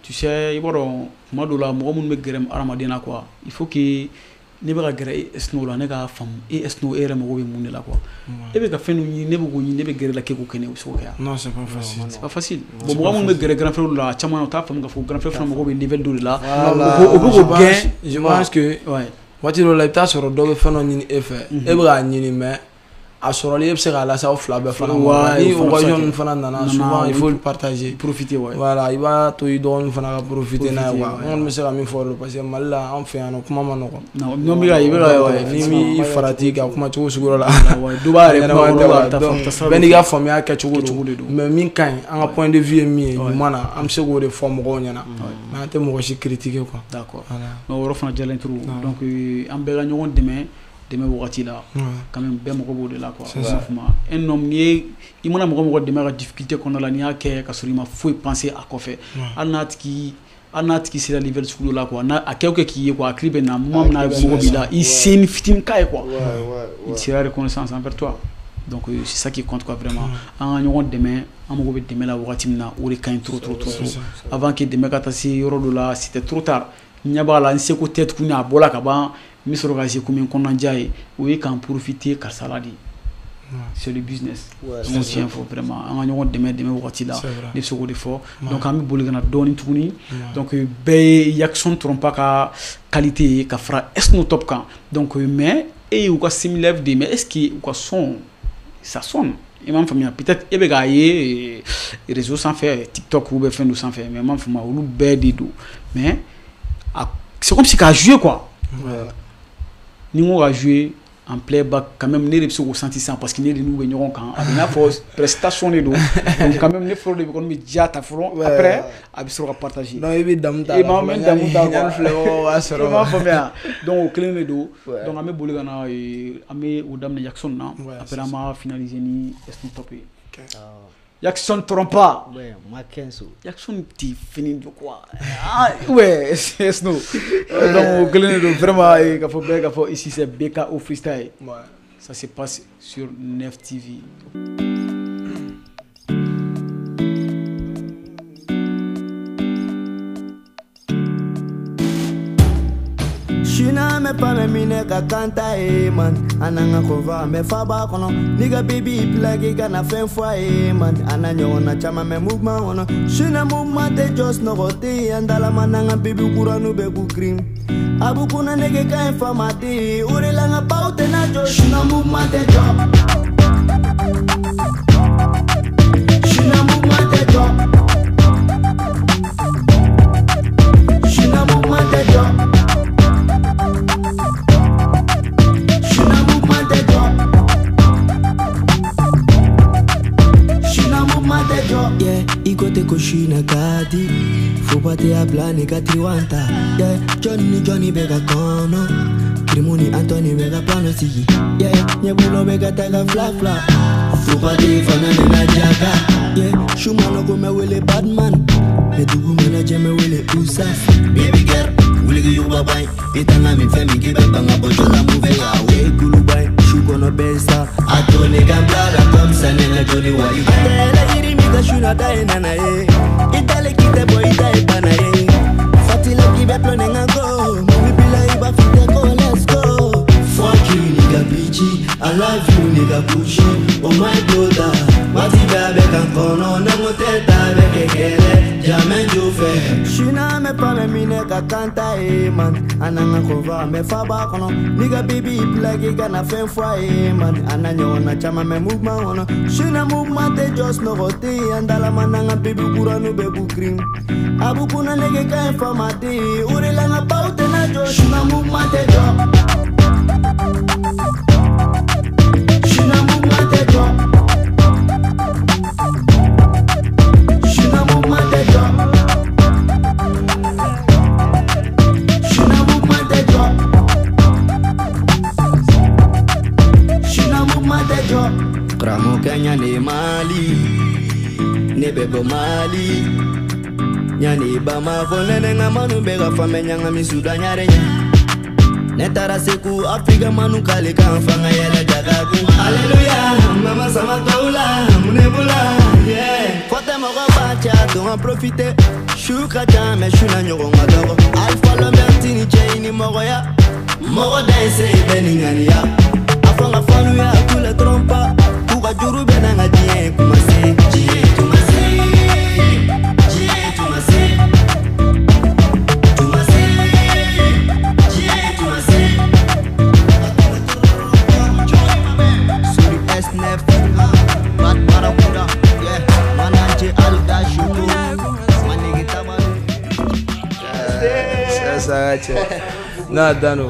tu sais, i b'a dɔn, tuma dɔw la, mɔgɔ minnu bɛ gɛrɛ hadamaden na quoi, il faut que Ne bɛ ka gɛrɛ Esno la, ne k'a faamu e Esno e yɛrɛ mago bɛ mun de la quoi. E bɛ ka fɛn dɔ ɲini, ne bɛ k'o ɲini, ne bɛ gɛrɛ la k'e k'o kɛ ne, o bɛ se k'o kɛ wa? Non, c'est pas facile. C'est pas facile. Bon, mɔgɔ minnu bɛ gɛrɛ grand frère la, a caman na u t'a faamu k'a fɔ grand frère fana mago bɛ level dɔ de la. O bɛ k'o gɛn. Je pense que waati dɔ la i bɛ taa sɔrɔ dɔ bɛ fɛn dɔ ɲini e fɛ, e bɛ k'a ɲini mais a sɔrɔli e bɛ se k'a lase aw fila bɛɛ fana ma. Ni occasion ninnu fana nana, souvent il faut le partager. Profiter, ouais. Voilà, i b'a to i dɔgɔnin fana ka profiter n'a ye quoi. N kɔni bɛ se ka min fɔ o de, parce que Mali la anw fɛ yan nɔ kuma ma nɔgɔn. Non, non, bɛ ka i bɛ ka ouais. Ni m'i farati ka kuma cogo sugu dɔ la. Dɔ b'a yɛrɛ kuma kɔnɔ, a bɛ taa bɛɛ n'i ka faamuya kɛcogo don. Mais min ka ɲi, an ka point de vue ye min ye ɲuman na, an bɛ se k'o de fɔ mɔgɔw ɲɛna. Mais an tɛ mɔgɔ si critiquer quoi. D'accord. Non, o yɔrɔ fana diyalen trop. Donc an bɛɛ ka ɲɔgɔn dɛmɛ. Dɛmɛ wagati la quand même bɛɛ mago b'o de la quoi. Un homme n'i ye i mana mɔgɔ mɔgɔ dɛmɛ ka difficulté kɔnɔna la, n'i y'a kɛ ka sɔrɔ i ma foyi penser a kɔfɛ, hali n'a tigi sera level sugu dɔ la quoi, n'a a kɛ o kɛ k'i ye quoi, hakili bɛ na moment min na mago b'i la, i se ni fitinin k'a ye quoi, il sera reconnaissant envers toi. Donc c'est ça qui compte quoi, vraiment. An ka ɲɔgɔn dɛmɛ, an mago bɛ dɛmɛ la wagati min na, o de ka ɲi trop trop trop trop. Avant que dɛmɛ ka taa se yɔrɔ dɔ la, c'était trop tard. N ɲɛ b'a la, n seko tɛ tuguni, a bɔla ka ban. N bɛ sɔrɔ ka se komi n kɔnɔnajɛ ye, o ye k'an profiter karisa la de. C'est le business. N tiɲɛ fɔ vraiment, an ka ɲɔgɔn dɛmɛ wagati la, ne bɛ se k'o de fɔ. Donc an bɛ boli ka na dɔɔnin tuguni. Donc bɛɛ ye Yakson Trompa ka qualité ye ka fara Esno Top kan. Donc mais e y'u ka similaire de, mais est-ce que u ka son ça sonne? I m'a faamuya, peut-être e bɛ k'a ye réseau sanfɛ, TikTok ou bɛ fɛn dɔ sanfɛ, mais n m'a faamuya olu bɛɛ de don. Mais c'est comme si k'a jouer quoi. Ni n ko ka jouer en playback quand même, ne de bɛ se k'o sentir sisan parce que ne de n'u bɛ ɲɔgɔn kan, a bɛ n'a fɔ prestation de don. Donc quand même ne fɔlɔ de bɛ kɔni bɛ diya ta fɔlɔ, après a bɛ sɔrɔ ka partager. Non, i bɛ damu ta. I b'a mɛn damu ta quoi. Filɛbagaw b'a sɔrɔ. I m'a faamuya. Donc o kelen de don. Donc an bɛ boli ka na, an bɛ o daminɛ Yakson na, après an b'a finaliser ni Esno Top ye. Yakson Trompa. Ouais, Makenso. Yakson ti fini de quoi. Ah, ouais, c'est Esno. Donc, vraiment, ici c'est BKO Freestyle. Ouais. Ça se passe sur 9 TV. Shina me pa me mine ka kanta e man, ananga kova me faba kono nigga baby plug ka na fen fwa e man, ananyo na chama me movement ono shina movement te just no gote andala mananga baby kuranu be bu cream abu kuna nege ka infamati urela nga paute na jo shina movement te drop shina movement te drop shina movement te drop. Yeah, ikote koshina kati fupate abla neka triwanta. Yeah, Johnny Johnny bega kono Krimuni Anthony bega plano sigi. Yeah, nyebulo bega taga fla fla fupate fana nena jaga. Yeah, shumano kome wele badman medugu mena jeme wele usaf. Baby girl, wuli yuba bay itanga mi femi kibe banga bojola move ya we gulubai shukono besa atone gambla comme ça nena Johnny wali. Shuna da na na e itale kite boy ita e bana e fatile ki be plone nga go mi bila iba fite go let's go. Fuck you nigga bitch, I love you nigga pushi. Oh my brother, mati babe kan kono na moteta be kekele jamais du fait. Shuna me pa me mine ka kanta e man, ananga kova me faba kono nigga baby plug ka na fen fwa e man, ananyo na chama me movement ono shuna movement te just no gote andala mananga baby kuranu be bu cream abu kuna nege ka infamati urela nga paute na jo shuna movement te drop shuna movement te drop shuna movement te drop shuna movement te drop shuna movement te drop. Kramo Kenya ne Mali ne bebo Mali nyani Bamako nene nga manu bega fame nyanga misuda nyarenya ne taara Segu Afrika manu k'ale kan fanga yɛlɛ jagagun. Alléluia mama sama tɔw la mun de b'u la yeah. Fɔ tɛ Mɔgɔ b'a cɛ a to an profiter. Su ka ca mais su na ɲɔgɔn ka dɔgɔ. Alpha Lamberti ni cɛ i ni mɔgɔya. Mɔgɔ dan ye se bɛɛ ni ŋaniya. A fɔ n ka fanuya tous les trompe pas. K'u ka juru bɛ na n ka diɲɛ kuma se. Diɲɛ tuma se. Diɲɛ tuma se. Tuma se. Diɲɛ tuma se. Suri S9. Bad Barracuda. Yeah. Manager Alda Choco. Manigi Tamaro. C'est ça, cɛ. N'a dan.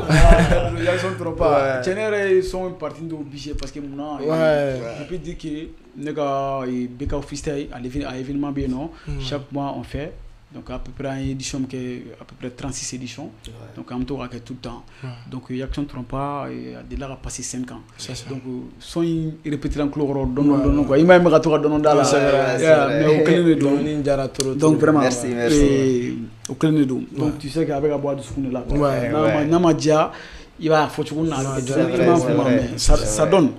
Ils trop pas. Cɛ ne yɛrɛ ye son partie dɔw obligé parce que munna, je peux dire que ne ka BK Freestyle a événement bɛ yen nɔ, chaque mois on fait. Donc à peu près an ye édition min kɛ, à peu près 36 éditions. Donc an bɛ to k'a kɛ tout le temps. Donc Réaction trompe pas a delila ka passer 5 ans. Donc son in répété la n tulo kɔrɔ dɔɔni dɔɔni quoi. I m'a ye n bɛ ka to ka dɔɔni da la. Mais o kelen de don. Dɔnkili diyara trop. Donc vraiment, merci, merci. O kelen de don. Donc tu sais que a bɛ ka bɔ a dusukun de la quoi. N'a ma diya, i b'a fɔ cogo min na, a bɛ kɛ cogo min, i m'a faamu, mais ça donne.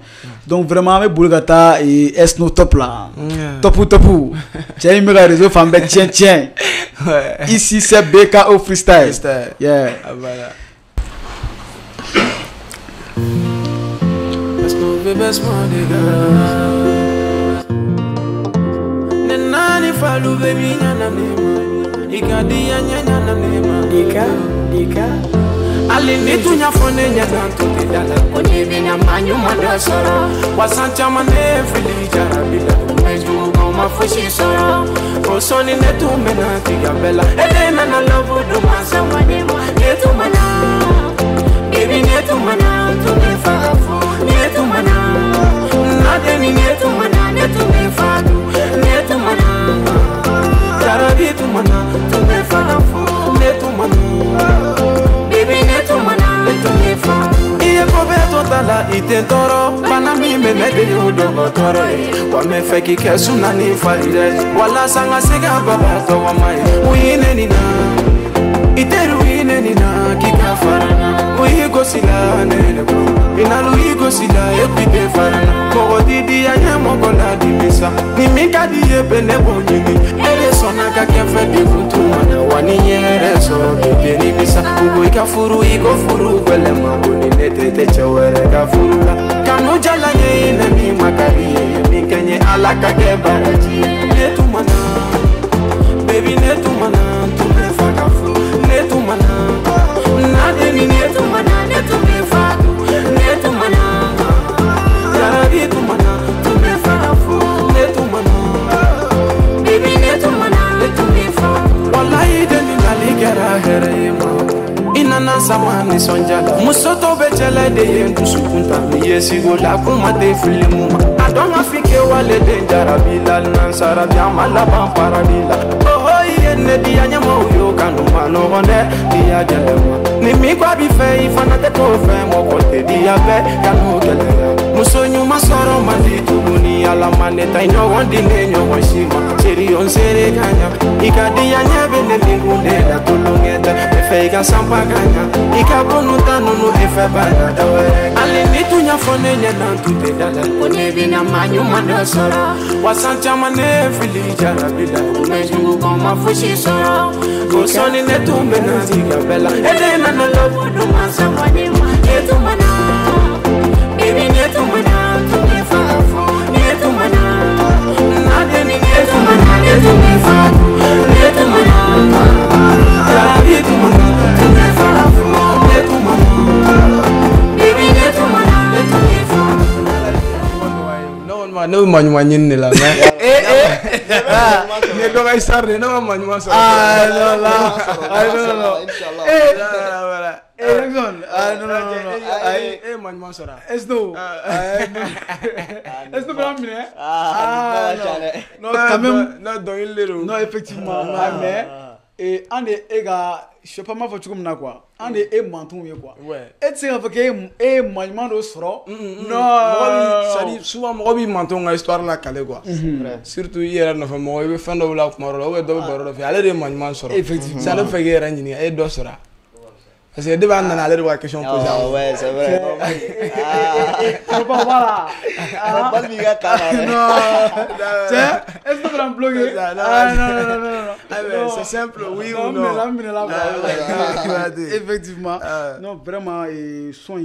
Donc vraiment an bɛ boli ka taa Esno Top la. Top top. Cɛ in bɛ ka réseau fan bɛɛ tiɲɛ tiɲɛ. Ici c'est BKO Freestyle. Yeah. Voilà. Esno bébé Nenani falu baby nyana nema. Ikadi ya nyana nema. Dika dika. Ali ni tunya fone nya tanto te dala. Oni bina manyu madasara. Wasancha mane fili jarabila. Umeju koma fushi sara. Osoni ne tu mena tigabela. Elena na love do masa wanema. Ne tu mana. Baby ne tu mana tu me fafu. Ne tu mana. Na deni ne tu mana ne tu me fadu. Ne tu mana. Jarabi tu mana tu me fafu. Ne tu mana. Baby ne tu mana ne tu me fadu. Iye kobe totala ite toro. Bana mi me ne de yo dogo toro. Wa me fe ki kesu na ni farire. Wala sanga sega baba to wa mai. Uine ni na. Iteru ine ni na kika farana. Uyi gosila ne ko. Inalu igosila ekwite farana. Kogo didi ya nyamo kola dimisa. Ni minka diye bene bonyini. Ele sona ka kefe di kutu mana. Wani nyere so kike ni misa. Ugo ikafuru igofuru gwele mabuni nete te chawere kafuru la. Kanu jala nye ine mi makari ye. Minkenye ala kake baraji. Ne tumana. Baby ne tumana. Tume fakafu. Ne tumana. Nadeni ne tumana. Ne tume fatu. Ne tumana. Jarabi tumana. Tume fakafu. Ne tumana. Baby ne tumana. Ne tume fatu. Wallahi deni nalikera here ma. Inana sama ni sonjala. Musoto be chele de ye ndusukunta. Ni yesigo la kuma te filimu ma. Adon afike wale den jarabi la nansara bi amala ban paradila. Oh iye ne diya nyamo yo kanu mano gonde diya jelema. Ni mi kwa bi fe ifana te ko fe mo ko te diya be kanu kele. Muso nyuma soro mandi tuguni ala maneta inyo gondi ne nyo shima. Seri on sere kanya. Ika diya nyebe ne mingunde la tulungeta. Efe ika sampa kanya. Ika bonu tanunu efe bana dawe. Ali ni tunya fone nya nantu te dala. Oni bina manyu madasara. Wasancha mane fili jarabila. Umejugu koma fushi soro. Osoni ne tumbe na tigabela. Elena na lobo dumasa wanima. Ne tumana. Baby ne tumana. Tume fafu. Ne tumana. Nadeni ne tumana. Ne tume fafu. Ne tumana. Jarabi tumana. Tume fafu. Ne tumana. Baby ne tumana. Ne tume fafu. Ne bɛ maɲuman ɲini de la mais ne dɔ ka histoire de ne ma maɲuman sɔrɔ. Ah non non non non voilà. Erickson, ah non non non e ye maɲuman sɔrɔ. Esno Esno bɛ minɛ. Ah non quand même non dɔnkili de don. Non effectivement mais an de e ka je sais pas m'a fɔ cogo min na quoi, an de e mantonw ye quoi. E tɛ se k'a fɔ k'e ye maɲuman dɔ sɔrɔ. Non mɔgɔ bi c'est à dire souvent mɔgɔ b'i mantonw ka histoire lakale quoi. Surtout i yɛrɛ nɔfɛ mɔgɔ i bɛ fɛn dɔw la kuma dɔ la ou bien dɔ bɛ baro dɔ fɛ ale de ye maɲuman sɔrɔ. Effectivement c'est ale fɛ k'e yɛrɛ ɲininka e ye dɔ sɔrɔ. Parce que depuis an nana ale de bɛ ka question poser. Ah ouais, c'est vrai. Ah, voilà. Ah, pas de gars non. Tiens, est-ce que tu vas me bloquer? Ah non non non non. Ah mais c'est simple, oui ou non. Effectivement. Non, vraiment son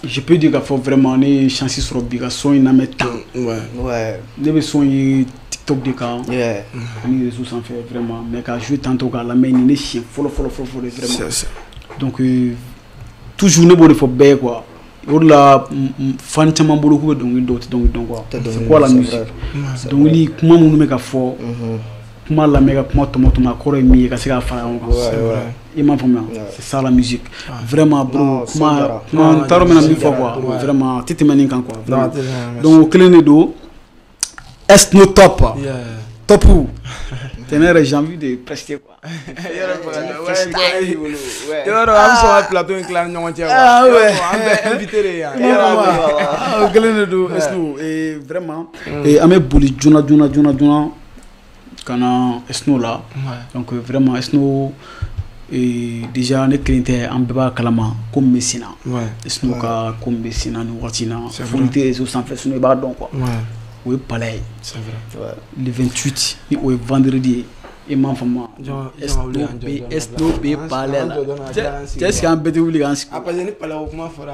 je peux dire qu'il faut vraiment ne chance sur bi ka son in lamɛn tan. Ouais. Ne bɛ son ye TikTok de kan. Yeah. Ani réseau sanfɛ vraiment, mais ka jouer tantôt k'a lamɛn ni ne siɲɛ fɔlɔ fɔlɔ fɔlɔ fɔlɔ vraiment. C'est Donc toujours ne b'o de fɔ bɛɛ ye quoi. O de la fan caman bolo k'u bɛ dɔnkili dɔw tɛ dɔnkili dɔn quoi. C'est quoi la musique? Dɔnkili kuma minnu bɛ ka fɔ. Kuma lamɛn ka kuma tɔmɔ tɔmɔ a kɔrɔ ye min ye ka se k'a fara ɲɔgɔn kan. I m'a faamuya? C'est ça la musique. Vraiment bro, kuma n t'a dɔn n bɛna min fɔ quoi. Vraiment a tɛ tɛmɛ nin kan quoi. Donc o kelen de don. Esno Top. Top. Tɛnɛ j'ai envie de prester quoi. I b'a dɔn an bɛ sɔn ka plateau in tila ni ɲɔgɔn cɛ quoi. Ah ouais. An bɛ invité de ye yan. O kelen de don Esno. Et vraiment an bɛ boli joona joona joona joona ka na Esno la. Donc vraiment Esno déjà ne kelen tɛ an bɛɛ b'a kalama ko min bɛ sen na. Esno ka ko min bɛ sen na nin waati in na. Foli tɛ réseau sanfɛ sinon i b'a dɔn quoi. O ye palais ye. C'est vrai. Le 28 ni o ye vendredi ye. I m'a faamu. Esno bɛ palais la. Cɛ est-ce que an bɛɛ tɛ wuli k'an sigi? Ah parce que ni palais ko kuma fɔra.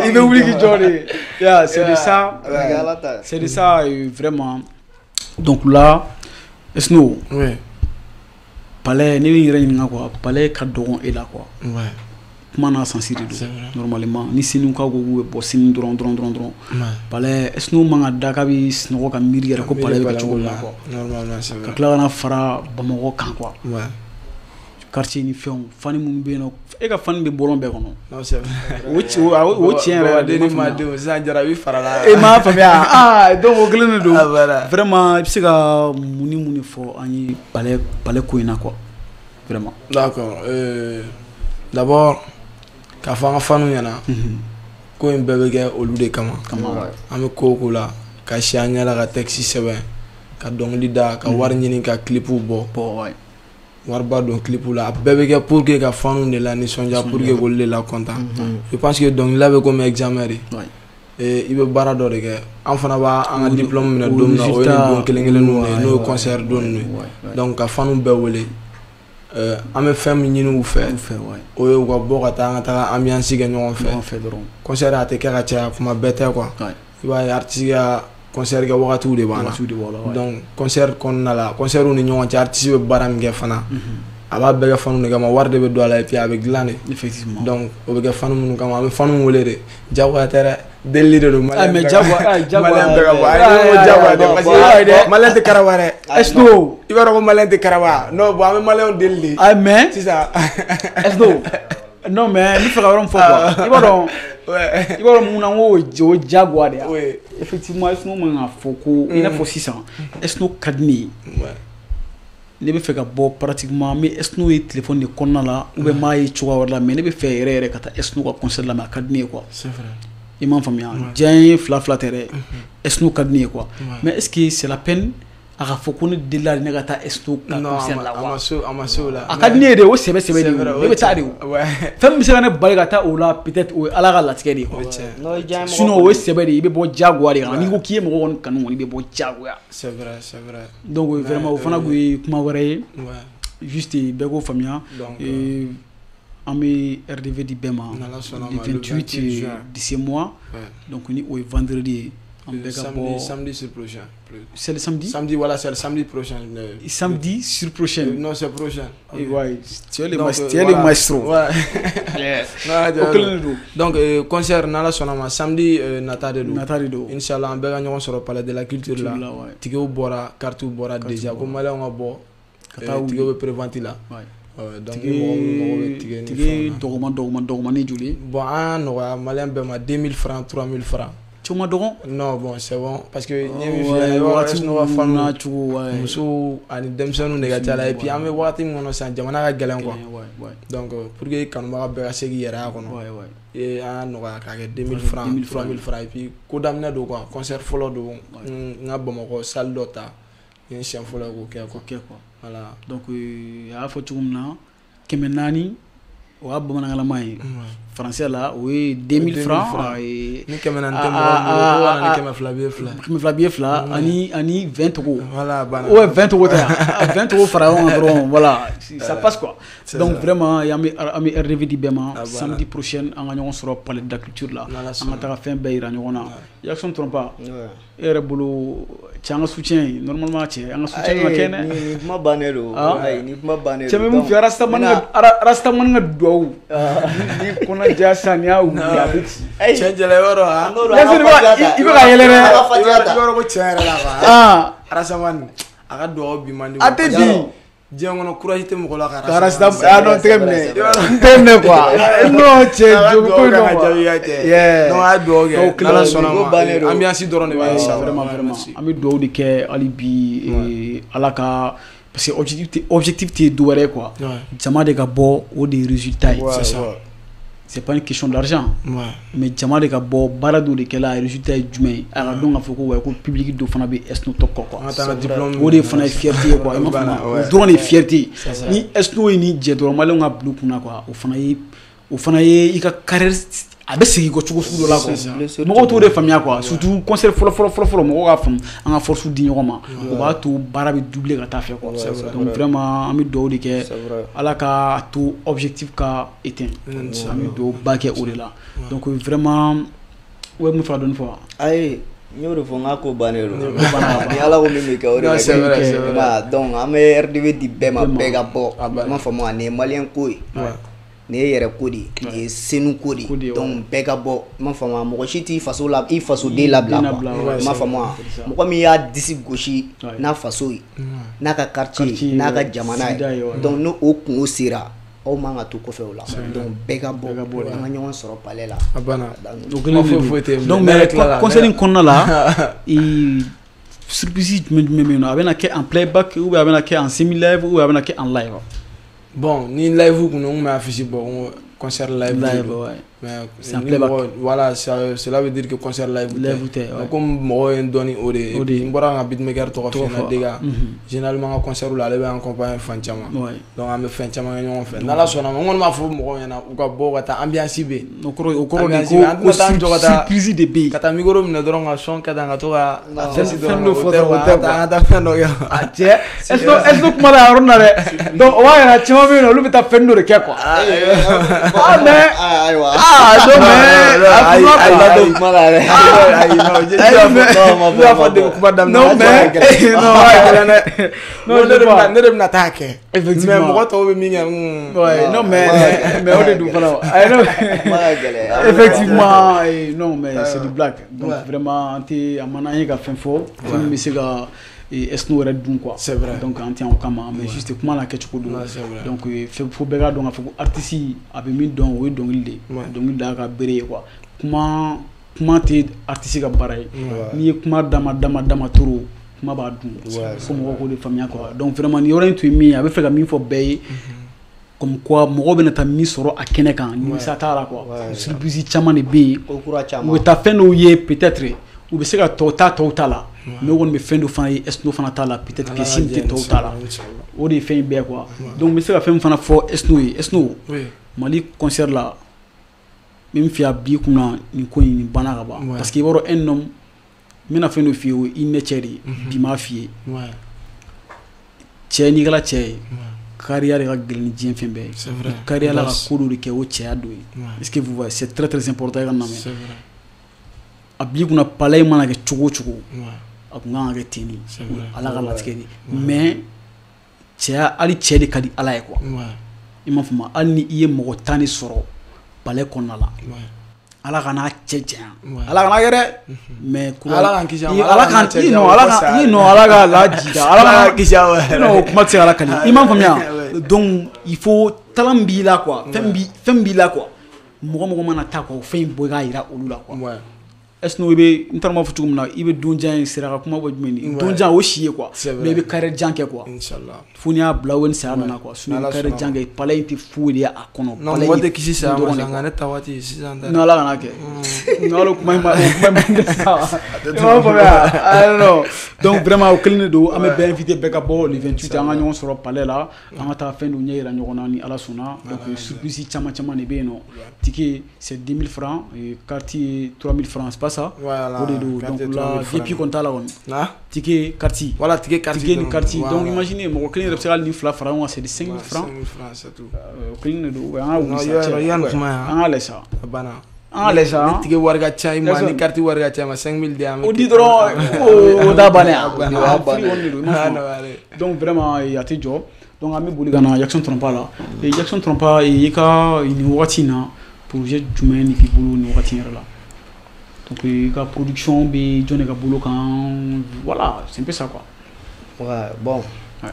I bɛ wuli k'i jɔ de. Yeah, c'est de ça. C'est de ça vraiment. Donc là Esno. Oui. Palais ne bɛ n yɛrɛ ɲininka quoi. Palais ka dɔgɔn e la quoi. Ouais. Kuma n'a sens de don normalement ni sinu ka ko k'u bɛ bɔ sini dɔrɔn dɔrɔn dɔrɔn dɔrɔn. Palais Esno man ka da k'a bɛ sunɔgɔ ka miiri yɛrɛ ko palais bɛ kɛ cogo min na quoi. Normalement c'est vrai. Ka tila ka na fara Bamakɔ kan quoi. Quartier ni fɛnw fani minnu bɛ yen nɔ e ka fani bɛ bɔlɔn bɛɛ kɔnɔ. Non c'est vrai. O tiɲɛ yɛrɛ den ni maa denw sisan jarabi farala. E m'a faamuya ah donc o kelen de don. Vraiment i bɛ se ka mun ni mun de fɔ an ye palais ko in na quoi vraiment. D'accord d'abord k'a fɔ an ka fanu ɲɛna ko in bɛɛ bɛ kɛ olu de kama. An bɛ ko o ko la ka si an ɲɛ la ka texte sɛbɛn ka dɔnkili da ka wari ɲini ka clipw bɔ. Wariba don clip la a bɛɛ bɛ kɛ pour que ka fanu de la nisɔndiya pour que k'olu de la content. Je pense que dɔnkilida bɛ komi examen de. I bɛ baara dɔ de kɛ an fana b'a an ka diplôme minɛ don min na o ye nin don kelen kelenninw de ye n'o ye concert don ninnu ye. Donc ka fanu bɛɛ wele an bɛ fɛn min ɲini u fɛ o ye u ka bɔ ka taa an ka taga ambiance kɛ ɲɔgɔn fɛ. Concert a tɛ kɛ ka caya kuma bɛɛ tɛ quoi. I b'a ye artiste ka concert kɛ wagatiw de b'an na. Donc concert kɔnɔna la concert ni ɲɔgɔn cɛ artiste bɛ baara min kɛ fana a b'a bɛɛ kɛ fanu de kama wari de bɛ don a la et puis a bɛ dilan de. Effectivement. Donc o bɛ kɛ fanu minnu kama an bɛ fanu wele de jagoya tɛ dɛ delili de don. Ah mais jagoya malien bɛɛ ka bɔ ayi ne ko jagoya tɛ parce que malien tɛ karawa dɛ. Esno i b'a dɔn ko malien tɛ karawa non bon an bɛ malienw deli de. Ah mais sisan Esno non mais n bɛ fɛ ka yɔrɔ min fɔ quoi i b'a dɔn. I b'a dɔn mun na n ko o jagoya de ye. Effectivement Esno man ka fɔ ko i n'a fɔ sisan Esno ka di ne ye. Ne bɛ fɛ ka bɔ pratiquement n bɛ Esno ye téléphone de kɔnɔna la ou bien n m'a ye cogoya wɛrɛ la mais ne bɛ fɛ yɛrɛ yɛrɛ ka taa Esno ka concert la mais a ka di ne ye quoi. C'est vrai. I m'a faamuya diya n ye fila fila tɛ dɛ. Esno ka di ne ye quoi. Mais est-ce que c'est la peine a ka fɔ ko ne delila ne ka taa Esno ka concert la wa? A ma se o la. A ka di ne ye de o sɛbɛ sɛbɛ de ne bɛ taa de o. Fɛn min bɛ se ka ne bali ka taa o la peut-être o ye Ala ka latigɛ de ye quoi. Sinon o ye sɛbɛ de ye i bɛ bɔ diyagoya de kan n'i ko k'i ye mɔgɔ kɔni kanu kɔni i bɛ bɔ diyagoya. C'est vrai, c'est vrai. Donc vraiment o fana kun ye kuma wɛrɛ ye. Juste bɛɛ k'o faamuya. An bɛ RDV di bɛɛ ma. Le 28 de ce mois. Donc ni o ye vendredi ye. Samedi sur prochain. C'est le samedi? Samedi, voilà, c'est le samedi prochain. Samedi sur prochain. Non, c'est prochain. Okay. Ouais, tu es le, voilà. Tu es le maestro. Ouais. Non, donc, concert, n'ala sɔnna ma samedi nata de don. Nata de don. Inch'Allah, an bɛɛ ka ɲɔgɔn sɔrɔ palais de la culture la. Tickets bɔra, cartes bɔra déjà. Ko maliyɛnw ka bɔ. Tickets bɛ prévente la. Ouais. Donc mɔgɔ minnu mago bɛ ticket ni fɛnw na. Ticket dɔgɔmani joli? Bon, an y'a nɔgɔya maliyɛn bɛɛ ma 2000 francs, 3000 francs. Ma dɔgɔn? Non, bon, c'est bon parce que n ye min f'i ɲɛna i b'a dɔn Esno ka fanu musow ani denmisɛnninw de ka ca la et puis an bɛ wagati min kɔnɔ sisan jamana ka gɛlɛn quoi. Donc pour que kanubaga bɛɛ ka se k'i yɛrɛ y'a kɔnɔ et an y'a nɔgɔya k'a kɛ 2000 francs, 3000 francs et puis ko daminɛ don quoi, concert fɔlɔ don n ka Bamakɔ salle dɔ ta n ye siɲɛ fɔlɔ ye k'o kɛ quoi. Voilà. Donc a y'a fɔ cogo min na 400 o y'a bamanankanlama ye. Français la o ye 2000 francs. Ni 400 tɛ mɔgɔ bolo ko ka na ni 200 billet fila. 200 billet fila ani 20 togo. Voilà, banna. Ouais, 20 togo tɛ 20 togo fara ɲɔgɔn kan dɔrɔn, voilà, ça passe quoi. Donc vraiment an bɛ RDV di bɛɛ ma samedi prochain an ka ɲɔgɔn sɔrɔ Palais de la Culture la. An ka taga fɛn bɛɛ yira ɲɔgɔn na. Jackson Trompa, e yɛrɛ bolo cɛ an ka soutien normalement cɛ an ka soutien ka kɛ dɛ. Ni kuma bannen don. Ayi, ni kuma bannen don. Cɛ bɛ mun f'i ye Rastamani ka duwawu ni kɔnɔ ja sisan n'i y'a wuli a bɛ ci. Cɛ jɛla i b'a dɔn i bɛ ka yɛlɛ dɛ. I b'a dɔn ko tiɲɛ yɛrɛ la quoi. Rastamani a ka duwawu bi man di. A tɛ bin. Diɲɛ kɔnɔ courage tɛ mɔgɔ la ka Rasta ah non tɛgɛ minɛ n tɛgɛ minɛ quoi. Non cɛ jogo ko in nɔ quoi. Non a ye duwawu kɛ n'Ala sɔnna ma ambiance dɔrɔn de b'a ye sa. Vraiment vraiment an bɛ duwawu de kɛ hali bi Ala ka parce que objectif tɛ dɔ wɛrɛ ye quoi. Jama de ka bɔ o de ye résultat ye. C'est ça. C'est pas une question d'argent. Mais jama de ka bɔ baara dɔ de kɛla a résultat ye jumɛn ye a ka dɔn k'a fɔ ko ouais ko public dɔ fana bɛ Esno Top kɔ quoi. O de fana ye fierté ye quoi. I m'a faamu o dɔrɔn de ye fierté ye. Ni Esno ye ni jɛ dɔrɔn maliyɛnw ka bila u kunna quoi o fana ye i ka carrière a bɛ segin kɔ cogo sugu dɔ la quoi. Mɔgɔw t'o de faamuya quoi. Surtout concert fɔlɔ fɔlɔ fɔlɔ fɔlɔ mɔgɔw k'a faamu an ka force di ɲɔgɔn ma o b'a to baara bɛ doubler ka taa fɛ quoi. Donc vraiment an bɛ dugawu de kɛ Ala ka to objectif ka éteint an bɛ dugawu ba kɛ o de la. Donc vraiment o ye mun fɛ ka dɔɔni fɔ wa? Ayi n y'o de fɔ n k'a ko bannen don. Ni Ala ko min bɛ kɛ o de bɛ kɛ. Donc an bɛ RDV di bɛɛ ma bɛɛ ka bɔ. I m'a faamu wa nin ye maliyɛn ko ye. Nin ye yɛrɛ ko de ye nin ye senu ko de ye donc bɛɛ ka bɔ i m'a faamu mɔgɔ si t'i faso la i fasoden labila quoi i m'a faamu mɔgɔ min y'a disi gosi n'a faso ye n'a ka quartier ye n'a ka jamana ye donc n'o o kungo sera aw man ka to kɔfɛ o la donc bɛɛ ka bɔ an ka ɲɔgɔn sɔrɔ palais la. A banna o donc mais concert in kɔnɔna la surprise jumɛn jumɛn bɛ yen nɔ a bɛna kɛ en playback ou bien a bɛna kɛ en semi live ou bien a bɛna kɛ en live? Bon, ni live kun don n kun bɛ affiche bɔ ko concert live ouais. Mais c'est un playback. Voilà, cela veut dire que concert live tɛ. Comme mɔgɔw ye n dɔn ni o de ye. N bɔra ka beatmaker tɔgɔ f'i ɲɛna Dega. Généralement n ka concert la ale bɛ accompagner fan caman. Donc an bɛ fɛn caman kɛ ɲɔgɔn fɛ. N'Ala sɔnna ma n kɔni b'a fɔ mɔgɔw ɲɛna u ka bɔ ka taa ambiance bɛ yen. O kɔrɔ de ko surprise de bɛ yen. Ka taa micro minɛ dɔrɔn ka son kɛ tan ka to ka fɛn dɔ fɔ dɔrɔn o tɛ an ka taa fɛn dɔ kɛ. A cɛ est-ce que kuma la yɔrɔ na dɛ. Donc o b'a yira caman bɛ yen nɔ olu bɛ taa fɛn dɔ de kɛ quoi. Ah mais ayiwa. Ah donc mais ayi ayi kuma la dɛ. Ayi non ne y'a fɔ depuis kuma daminɛ. Non mais non non ne de bɛna taa kɛ. Effectivement mais mɔgɔ tɔw bɛ min kɛ. Ouais non mais o de don fana. Ayi non. Effectivement non mais c'est du blague. Donc vraiment an tɛ a man d'an ye ka fɛn fɔ fɛn min bɛ se ka Esno yɛrɛ dun quoi. C'est vrai. Donc an tɛ yan o kama mais juste kuma n'a kɛcogo don. Donc fo bɛɛ k'a dɔn k'a fɔ ko artiste a bɛ min dɔn o ye dɔnkili de ye. Dɔnkili de y'a ka bere ye quoi. Kuma tɛ artiste ka baara ye. N'i ye kuma dama dama dama trop kuma b'a dun. Fo mɔgɔw k'o de faamuya quoi. Donc vraiment nin yɔrɔ in tun ye min ye a bɛ fɛ ka min fɔ bɛɛ ye. Comme quoi mɔgɔw bɛna taa min sɔrɔ a kɛnɛ kan nimisa t'a la quoi. Surprise caman de bɛ yen. U bɛ taa fɛn dɔw ye peut-être u bɛ se ka tɔw ta tɔw ta la. Mais o kɔni bɛ fɛn dɔ fana ye Esno fana t'a la peut-être que sini tɛ tɔw ta la o de ye fɛn in bɛɛ quoi. Donc n bɛ se ka fɛn min fana fɔ Esno ye Esno Mali concert la n bɛ min f'i ye a b'i kunna nin ko in nin banna ka ban parce que i b'a dɔn un homme n bɛna fɛn dɔ f'i ye o ye i nɛcɛ de ye bi m'a f'i ye cɛ n'i kɛra cɛ ye kariya de ka gɛlɛn ni diɲɛ fɛn bɛɛ ye kariya la ka ko dɔ de kɛ o cɛya dɔ ye est-ce que vous voyez c'est très très important i ka lamɛn a b'i kunna palais mana kɛ cogo o cogo a kun kan ka kɛ ten de Ala ka latigɛ de mais cɛya hali cɛ de ka di Ala ye quoi i m'a faamu hali ni i ye mɔgɔ 10 de sɔrɔ palais kɔnɔna la Ala ka n'a cɛ janya Ala kana kɛ dɛ mais Ala k'an kisi Ala k'an kisi non Ala ka lajigin Ala k'an kisi non o kuma tɛ se ka lakali i m'a faamuya donc il faut talent b'i la quoi fɛn b'i la quoi mɔgɔ mana taa quoi o fɛn in bɔ i k'a yira olu la quoi. Est-ce que n taara ma fɔ cogo min na i bɛ donjan in sira ka kuma bɔ jumɛn ni donjan o si ye quoi mais i bɛ carré jan kɛ quoi inchallah fo n'i y'a bila o ni saya nana quoi sinon i bɛ carré jan kɛ palais in tɛ foyi de ye a kɔnɔ. Non mɔgɔ tɛ kisi saya ma sa nka ne ta waati sisan tɛ. Non Ala kana kɛ. Non hali kuma in ma o kuma in ma ne sa. I m'a faamuya I don't know donc vraiment o kelen de don an bɛ bɛɛ invité bɛɛ ka bɔ le 28 an ka ɲɔgɔn sɔrɔ palais la an ka taa fɛn dɔ ɲɛ yira ɲɔgɔn na ni Ala sɔnna donc surprise caman caman de bɛ yen nɔ ticket c'est 10 000 francs et carte ye 3 000 francs c'est pas ça. Voilà, o de don donc la VIP kɔni t'a la kɔni. Ticket carte. Voilà ticket carte. Ticket ni carte donc imaginez mɔgɔ kelen yɛrɛ bɛ se ka hali ni fila fara ɲɔgɔn kan c'est de 5 000 francs. 5 000 francs c'est tout. O kelen de don an ka wuli sa cɛ. An ka lajɛ sa. A banna. An ka lajɛ sa. Ni ticket wari ka ca i ma ni carte wari ka ca i ma 5 000 di yan. O di dɔrɔn o t'a bannen ye. Prix kɔni de don i m'a faamu. Donc vraiment a tɛ jɔ donc an bɛ boli ka na Jackson Trompa la. Jackson Trompa i ka nin wagati in na projet jumɛn de b'i bolo nin wagati in yɛrɛ la. Donc i ka production bɛ jɔn de ka bolo kan voilà c'est un peu ça quoi. Ouais bon. Ouais.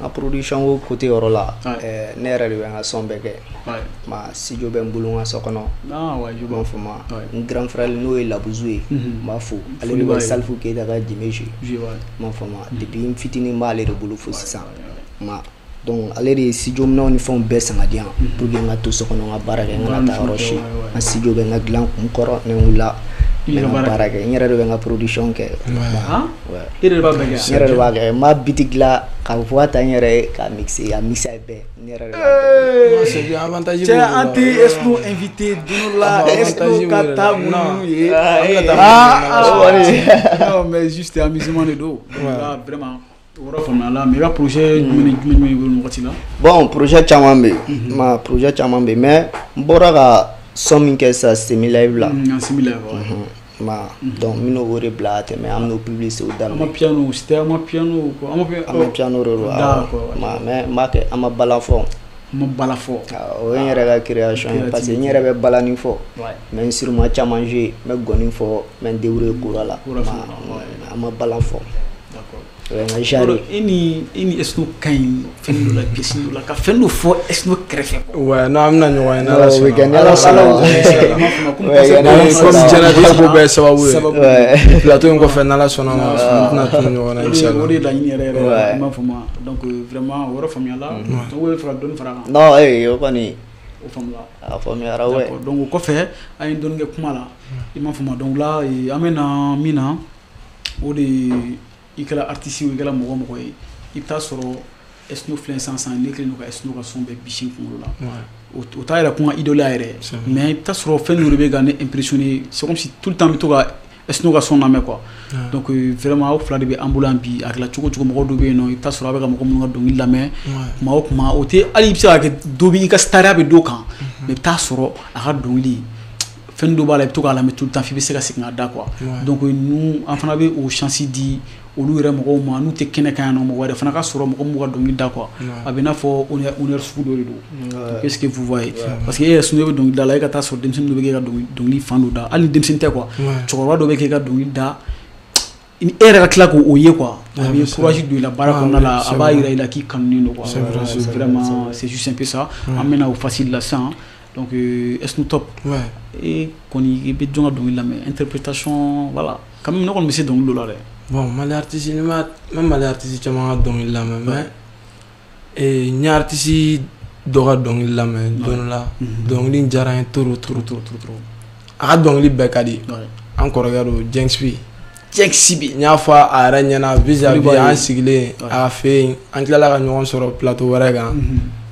N ka production ko côté yɔrɔ la. Ouais. Ne yɛrɛ de bɛ n ka son bɛɛ kɛ. Ouais. Ma studio bɛ n bolo n ka so kɔnɔ. Ah ouais je b'a fɔ ma. N grand frère n'o ye Labuzu ye. N b'a fo. Ale de bɛ Salifu Keyita ka Jime jouer. Ouais. N b'a fɔ ma depuis n fitinin n b'ale de bolo fo sisan. Ma donc ale de ye studio minɛnw ni fɛnw bɛɛ san ka di yan pour que n ka to so kɔnɔ n ka baara kɛ n kana taa yɔrɔ si. N ka studio bɛ n ka dilan kun kɔrɔ ni n wulila. N bɛ n ka baara kɛ n yɛrɛ de bɛ n ka production kɛ. I yɛrɛ de b'a bɛɛ kɛ. N yɛrɛ de b'a kɛ n b'a beat dilan ka voix ta n yɛrɛ ye ka mixer a mixage bɛɛ n yɛrɛ de b'a kɛ. C'est bien avantage. Cɛ an tɛ Esno invité don dɔ la Esno ka taa munumunu ye. Non mais juste amusement de don. Là vraiment. O yɔrɔ faamuya la mais i ka projet jumɛn ni jumɛn b'i bolo nin wagati la. Bon projet caman bɛ yen. Ma projet caman bɛ yen mais n bɔra ka son min kɛ sisan semi live la. Semi live ouais. Ma donc n bɛn'o o de bila ka tɛmɛ an bɛn'o publicité daminɛ. Amapiano c'était amapiano quoi. Amapiano de don. D'accord. Ma mais n b'a kɛ an ma bala fɔ. An ma bala fɔ. O ye n yɛrɛ ka création ye parce que n yɛrɛ bɛ balani fɔ. N bɛ instrument caman jouer n bɛ gɔni fɔ n bɛ n débrouiller kura la. An ma bala fɔ. D'accord. I ni Esno ka ɲi fɛn dɔ la pièce dɔ la ka fɛn dɔ fɔ Esno kɛrɛfɛ. Ouais non an bɛna ɲɔgɔn ye n'Ala sɔnna. N'Ala sɔnna. Comme diɲɛlatigɛ ko bɛɛ ye sababu ye. Plateau in kɔfɛ n'Ala sɔnna ma an tɛna tunu ɲɔgɔn na inchallah. O de ye laɲini yɛrɛ yɛrɛ i m'a faamu donc vraiment o yɔrɔ faamuyala. Donc o bɛ fɛ ka dɔɔni fara a kan. Non o kɔni. O faamuyala. A faamuyara ouais. Donc o kɔfɛ an ye dɔɔni kɛ kuma la i m'a faamu donc là an bɛ na min na o de ye. I kɛra artiste ye i kɛra mɔgɔ mɔgɔ ye i bɛ taa sɔrɔ Esno filɛ sisan sisan ne kɛlen don ka Esno ka son bɛɛ bisi n kunkolo la o t'a yɛrɛ kun ka idole yɛrɛ mais i bɛ taa sɔrɔ fɛn dɔ de bɛ ka ne impressionner c'est comme si tout le temps n bɛ to ka Esno ka son lamɛn quoi donc vraiment aw fila de bɛ an bolo yan bi a kɛra cogo cogo mɔgɔ dɔ bɛ yen nɔ i bɛ taa sɔrɔ a bɛ ka mɔgɔ minnu ka dɔnkili lamɛn kuma o kuma o tɛ hali i bɛ se ka kɛ dɔ b'i ka stariya bɛ dɔ kan mais i bɛ taa sɔrɔ a ka dɔnkili fɛn dɔ b'a la i bɛ to k'a lamɛn tout le temps f'i bɛ se ka segin a da quoi donc nous an fana bɛ o chance di olu yɛrɛ mɔgɔw ma n'u tɛ kɛnɛ kan yan nɔ mɔgɔ wɛrɛ fana ka sɔrɔ mɔgɔ min b'u ka dɔnkili da quoi a bɛ n'a fɔ honneur sugu dɔ de don qu'est-ce que vous voyez parce que e yɛrɛ sunjata bɛ dɔnkili da la e ka taa sɔrɔ denmisɛnnin dɔ bɛ k'e ka dɔnkili fan dɔ da hali ni denmisɛnnin tɛ quoi cɛkɔrɔba dɔ bɛ k'e ka dɔnkili da e yɛrɛ ka tila k'o ye quoi a bɛ courage don i la baara kɔnɔna la a b'a yira i la k'i kanunen don quoi vraiment c'est juste un peu ça an bɛna o facile la sisan. Donc Esno Top e kɔni i bɛ jɔn ka dɔnkili lamɛn interprétation voilà quand même ne kɔni bɛ se dɔnkili dɔ la dɛ. Bon Mali artiste ne ma Mali artiste caman ka dɔnkili lamɛn mais n ye artiste dɔ ka dɔnkili lamɛn don dɔ la dɔnkili in diyara n ye trop trop trop trop a ka dɔnkili bɛɛ ka di an kɔrɔkɛ don Jenks B. Jenks B. N y'a fɔ a yɛrɛ ɲɛna vis-à-vis an sigilen a fɛ yen an tilala ka ɲɔgɔn sɔrɔ plateau wɛrɛ kan.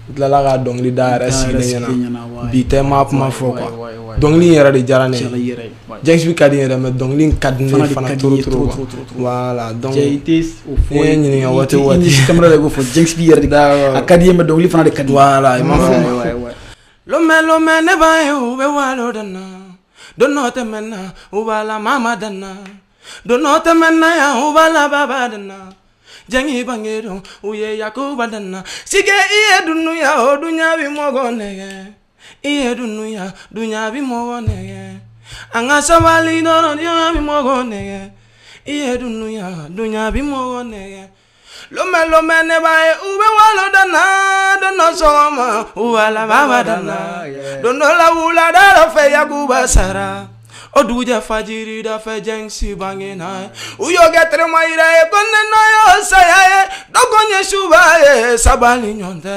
N tilala ka dɔnkili da yɛrɛ sigilen ɲɛna bi tɛ maa kuma fɔ quoi dɔnkili in yɛrɛ de diyara ne ye Jenks B ka di n yɛrɛ mais dɔnkili in ka di ne fana trop trop quoi voilà donc i tɛ o fɔ n'i ye n ɲininka waati o waati caméra la i b'o fɔ Jenks B yɛrɛ de a ka di ye mais dɔnkili fana de ka di voilà i m'a fɔ lomɛ lomɛ ne b'a ye u bɛ walo danna don dɔ tɛmɛna u b'a la mama danna don dɔ tɛmɛna yan u b'a la baba danna Jangi bangedo uye Yakuba danna sige iye dunuya o dunya bi mogo nege iye dunuya dunya bi mogo nege anga sabali doro dunya bi mogo nege iye dunuya dunya bi mogo nege lome lome ne bae ube walo danna dono soma uwala baba danna dono la wula dara fe Yakuba sara O dugujɛ fajiri da fɛ jɛnsi bange na ye. U y'o kɛ terima yira ye ko ne nɔ y'o saya ye. Dɔ ko n ye suba ye sabali ɲɔgɔn tɛ.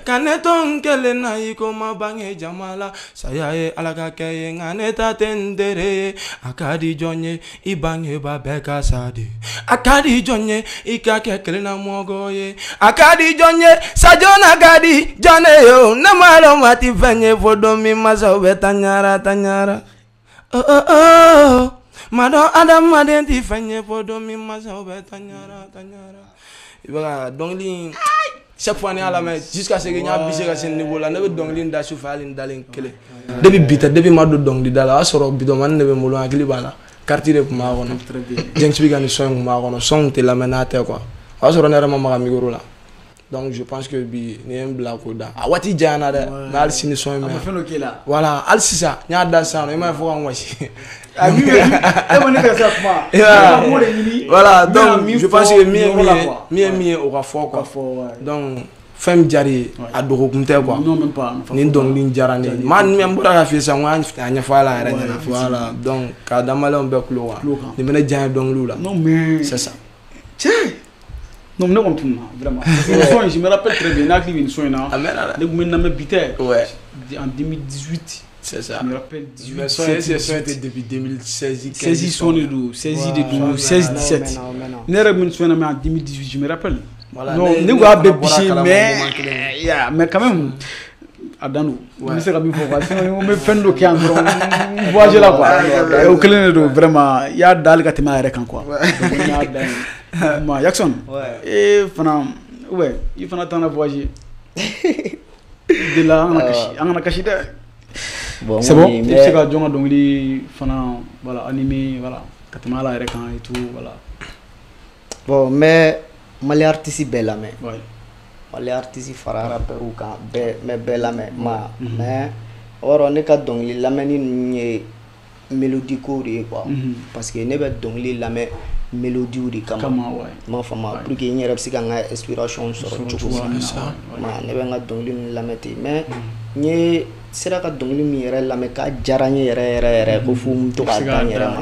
Ka ne to n kelen na i ko ma bange jama la. Saya ye Ala ka kɛ ye nka ne ta tɛ n tere ye. A ka di jɔn ye i bangeba bɛɛ ka sa de. A ka di jɔn ye i ka kɛ kelenna mɔgɔ ye. A ka di jɔn ye sajona ka di jɔn ne ye o. Ne ma dɔn waati fɛn ye fo don min masaw bɛ taa ɲara taa ɲara. Oh oh oh, ma dɔn adamaden ti fɛn ye fo don min masaw bɛ taa ɲara taa ɲara. I bɛ ka dɔnkili in chaque fois ni y'a lamɛn jusqu'à ce que n y'a bise ka se niveau la, ne bɛ dɔnkili in da su fɛ hali n dalen kelen. Depuis bi tɛ, depuis ma don dɔnkilida la, o y'a sɔrɔ bidɔnmani de bɛ n bolo, n hakili b'a la, carte de tun b'a kɔnɔ. Très bien. James B ka nin son in tun b'a kɔnɔ, son tun tɛ lamɛn n'a tɛ quoi. O y'a sɔrɔ ne yɛrɛ ma maga micro la. Donc je pense que bi ni ye n bila k'o da, a waati janyana dɛ, mais hali sini son in A bɛ ma yan. fɛn dɔ k'e la. Voilà, hali sisan n y'a da sisan nɔ, i m'a ye fo ka n wasi. A min bɛ e ma ne ka se ka kuma. Yeah. Ne ka m'o de ɲini. Voilà, N bɛna donc min je pense fɔ que min ye nin yɔrɔ min la ye quoi. min ye min ye o ka fɔ O ka quoi. fɔ, ouais. Donc fɛn min diyara i ye a dogo kun tɛ quoi. Non, même pas. Nafa Nin fɔ t'a la. dɔnkili in diyara ne ye. Diyara i ye. Maa ni n bɔra k'a f'i ye sisan, n ko a ɲɛfɔ a la yɛrɛ Ouais, ɲɛna. effectivement. Voilà, donc k'a da maliyɛnw bɛɛ kulo kan. Kulo kan. Nin bɛ ne diya n ye dɔnkiliw la. Non mais C'est ça. Tiens. Non, ne kɔni tununa vraiment. Parce que nin son in, je me rappelle très bien, ne hakili bɛ nin son in na. A mɛnna dɛ. Ne tun bɛ lamɛn bi tɛ. Ouais, En 2018. c'est ça. Je me rappelle 18. Mais son 17, son était depuis 2016. 16 son de don, 16 de don, 16 17. Ne yɛrɛ bɛ nin son in lamɛn en 2018, je me rappelle. Voilà, Non, ne ne kun y'a fana bɛɛ bɔra bisi kalama mais moment kelen. yeah, mais quand même a dan don. N bɛ se ka min fɔ quoi, sinon n bɛ fɛn dɔ kɛ yan dɔrɔn n voyage la quoi. O kelen de don vraiment, i y'a da hali ka tɛmɛ a yɛrɛ kan quoi. Donc n y'a da yen. Ma Jackson, e fana, ouais, i fana t'an na voyager. De la an kana kasi, an kana kasi dɛ. Bon, C'est bon, n i kɔni bɛ se ka jɔn ka dɔnkili fana, voilà, animer, voilà, ka tɛmɛ ala yɛrɛ kan et tout, voilà. Bon, n bɛ Mali artiste bɛɛ lamɛn. Mali artiste fara rappeur kan, bɛɛ, n bɛ bɛɛ lamɛn ma, mais o yɔrɔ ne ka dɔnkili lamɛnni ninnu ye mélodie ko de ye quoi. Parce que ne bɛ dɔnkili lamɛn mélodie de kama. Kama, ouais. I m'a faamu, pour que n yɛrɛ bɛ se ka n ka inspiration sɔrɔ cogo min na. Ma ne bɛ n ka dɔnkili ninnu lamɛn ten, mais n ye sera ka dɔnkili min yɛrɛ lamɛn k'a diyara n ye yɛrɛ yɛrɛ yɛrɛ, ko fo n to k'a da n yɛrɛ ma,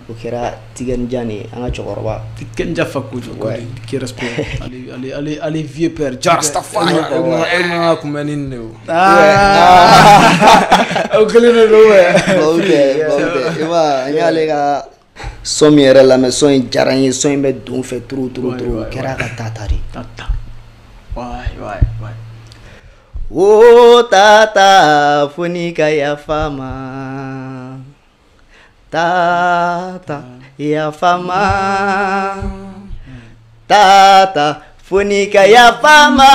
o kɛra Tiken Jah de ye, an ka cɛkɔrɔba. Tiken Jah Fakoly, qui respect. Allez, allez, allez, allez, vieux père, Jah Rastafari. E ma kunbɛ ni nin de o. Ah, o kelen de don ouais. Bon, ok, bon, ok. I b'a ye, n y'ale ka son min yɛrɛ lamɛn, son in diyara n ye, son in bɛ don n fɛ trop trop trop, o kɛra ka Tata de. Tata. Ouais. O tata, fo n'i ka yafa ma. Tata, yafa ma. Tata, fo n'i ka yafa ma.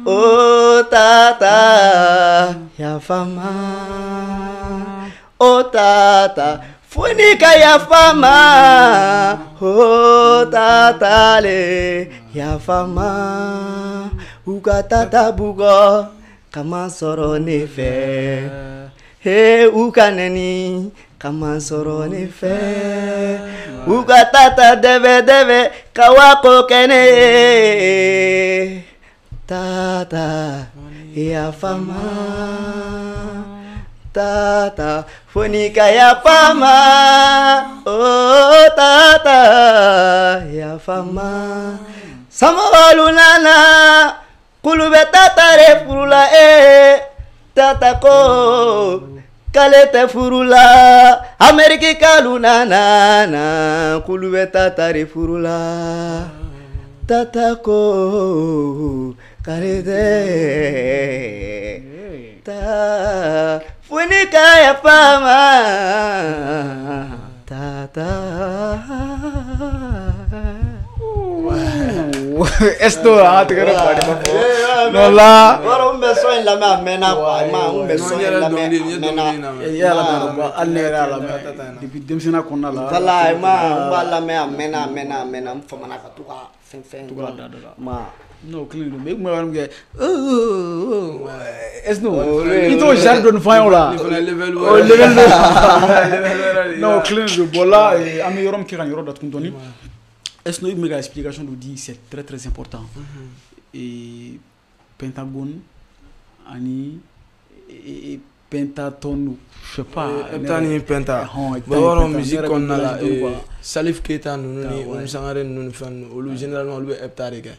O tata, yafa ma. O tata, fo n'i ka yafa ma. O tata le, yafa ma. U ka tata bugɔ kama sɔrɔ ne fɛ. He, u ka nɛni kama sɔrɔ ne fɛ. U ka tata dɛbɛ dɛbɛ ka wa ko kɛ ne ye. Tata, yafa ma. Tata, fo n'i ka yafa ma. Oh tata, yafa ma. Samɔgɔlu nana k'olu bɛ tata de furu la ee. Tata ko k'ale tɛ furu la. Ameriki kalu nana na k'olu bɛ tata de furu la. Tata ko k'ale tɛ ta fo n'i ka yafa ma. Tata. Esto a tigɛ ba de b'a fɔ. Non la. Wɔrɔ n bɛ son in lamɛn a mɛnna quoi, i ma ye, n bɛ son in lamɛn a mɛnna. I y'a lamɛn quoi, hali ne yɛrɛ y'a lamɛn depuis denmisɛnninya kɔnɔna la. Voilà, i ma ye, n b'a lamɛn a mɛnna a mɛnna a mɛnna, n famana ka to ka fɛn fɛn. To k'a da da la. Ma. Non, o kelen de don, mais i kun bɛ yɔrɔ min kɛ est-ce que i t'o genre dɔ nin fɔ an ye o la. Nin fana level O wɛrɛ. level dɔ. Level wɛrɛ de. Non, o kelen de don. Bon là, an bɛ yɔrɔ min kɛ ka nin yɔrɔ datugu dɔɔni. Est-ce que i kun bɛ ka explication dɔ di, c'est très très important. Et Pentagone ani pentatone, je sais pas. Hepta ni penta. Bon yɔrɔ musique kɔnɔna la, Salif Keita ninnu ni Oumou Sangare ninnu ni fɛn ninnu, olu généralement olu bɛ hepta de kɛ.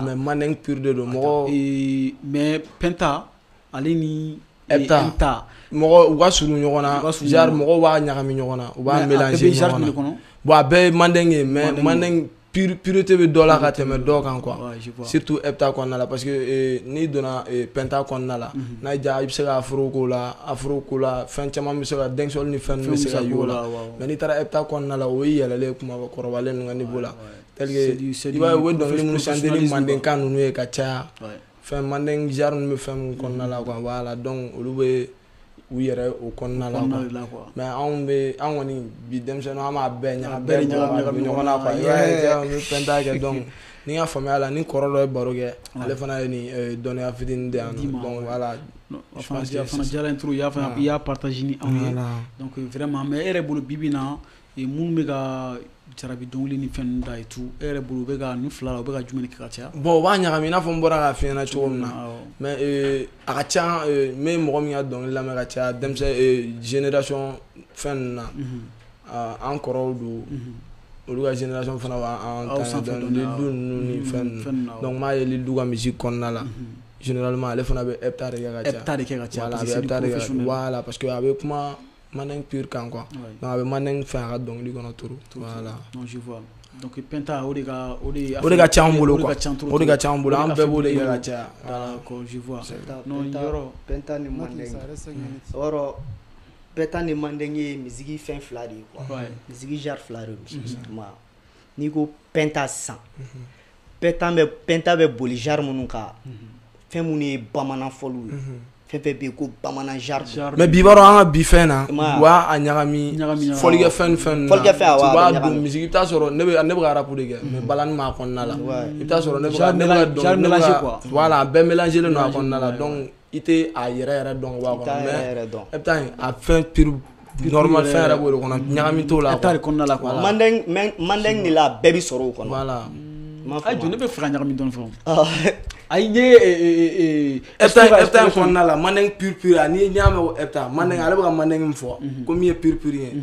Mais mandeng pur de don mɔgɔ. Mais penta ale ni hepta mɔgɔ u ka surun ɲɔgɔn na, genre mɔgɔw b'a ɲagami ɲɔgɔn na, u b'a mélanger ɲɔgɔn na. Bon a bɛɛ ye mandeng ye, mais mandeng pureté bɛ dɔ la ka tɛmɛ dɔw kan quoi. Surtout hepta kɔnɔna la, parce que n'i donna penta kɔnɔna la, n'a y'i diya i bɛ se ka afro k'o la, afro k'o la, fɛn caman bɛ se ka dancehall ni fɛn ninnu bɛ se ka y'o la. Mais n'i taara hepta kɔnɔna la, o y'i yɛlɛlen kɔrɔbalen ninnu ka niveau la. Tel que i b'a ye u bɛ dɔnkili minnu chanter ni mandenkan ninnu ye ka caya, fɛn mandeng genre ninnu bɛ fɛn min kɔnɔna la quoi. Voilà, donc olu bɛ u yɛrɛ o kɔnɔna la quoi. Mais anw bɛ an kɔni bi denmisɛnninw an b'a bɛɛ ɲagami ɲɔgɔn na quoi. I b'a ye an bɛ penta kɛ. Donc ni n ka faamuya la, ni kɔrɔ dɔ ye baro kɛ, ale fana ye nin dɔnniya fitinin di yan nɔ. Donc voilà. Je pense que fana diyara n trop, i y'a partager ni anw ye. Donc vraiment, mais e yɛrɛ bolo bi bi in na, minnu bɛ ka jarabi dɔnkili ni fɛn ninnu da et tout, e yɛrɛ bolo u bɛ ka nin fila la, u bɛ ka jumɛn de kɛ ka caya? Bon u b'a ɲagami i n'a fɔ n bɔra k'a f'i ɲɛna cogo min na. Mais a ka ca, n bɛ mɔgɔ min ka dɔnkili lamɛn ka caya denmisɛn génération fɛn ninnu na, an kɔrɔw don, olu ka génération fana b'an ta ye, Lil Du ninnu ni fɛn ninnu. Donc n b'a ye Lil Du ka musique kɔnɔna la, généralement ale fana bɛ hepta de kɛ ka caya. Hepta de kɛ ka caya. Voilà, a bɛ hepta de kɛ. Voilà, parce que a bɛ kuma mandeng pur kan quoi. Donc a bɛ mandeng fɛn a ka dɔnkili kɔnɔ trop. Voilà. Donc je vois. Donc penta o de ka o de o de ka ca an bolo quoi. O de ka ca an bolo, an bɛɛ b'o de kɛ ka caya. D'accord, je vois. Non yɔrɔ penta ni mandeng. Yɔrɔ penta ni mandeng ye musique fɛn fila de ye quoi. Musique genre fila de don. N'i ko penta sisan, penta bɛ boli genre minnu kan, fɛn minnu ye bamanan fɔliw ye. Fɛn fɛn bɛ yen ko bamanan genre. Mais bi b'a dɔn an ka bi fɛn na, u b'a a ɲagami fɔlikɛ fɛn ni fɛn ninnu na. Fɔlikɛ fɛn awɔ, u b'a don musique, i bɛ taa sɔrɔ ne bɛ ka rap de kɛ, mais balani b'a kɔnɔna la. I bɛ taa sɔrɔ ne bɛ ka dɔn, mélanger quoi. Voilà, a bɛɛ mélanger len don a kɔnɔna la. Donc i tɛ a yɛrɛ yɛrɛ dɔn ka bɔ a kɔnɔ. Mais hepta in a fɛn pur normal fɛn yɛrɛ b'o de kɔnɔ, ɲagami t'o la. Hepta de kɔnɔna la quoi. Mandeng de la a bɛɛ bɛ sɔrɔ o kɔnɔ. Voilà. Ayi jɔ, ne bɛ fɛ ka ɲagami dɔɔni fɔlɔ. Ayi n ye hepta in kɔnɔna la, mandeng pur pur, n'i y'a mɛn ko hepta mandeng, ale bɛ ka mandeng min fɔ ko min ye pur pur ye,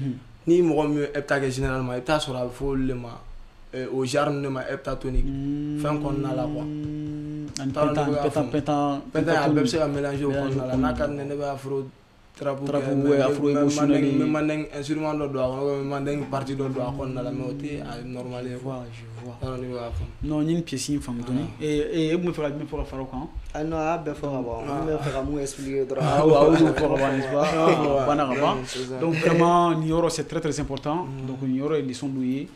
ni mɔgɔ min ye hepta kɛ généralement, i bɛ taa sɔrɔ a bɛ fɔ olu de ma, o genre ninnu de ma heptatonique fɛn kɔnɔna la quoi. Ani penta penta a bɛɛ bɛ se ka mélanger o kɔnɔna la. N'a ka di ne ye, ne bɛ afro trap kɛ, afro émotionnel, n bɛ mandeng instrument dɔ don a kɔnɔ, n bɛ mandeng partie dɔ don a kɔnɔna la, mais o tɛ a normal ye quoi. Je vois. Non, n ye nin pièce in faamu dɔɔni. E tun bɛ fɛ ka jumɛn fɔ ka fara o kan? Ah non, a y'a bɛɛ fɔ ka ban. N bɛ fɛ ka mun expliquer dɔrɔn. Ah ouais, o fɔ ka ban, n'est-ce pas? Banna ka ban. Donc vraiment nin yɔrɔ c'est très très important. Donc nin yɔrɔ ye leçon dɔ ye.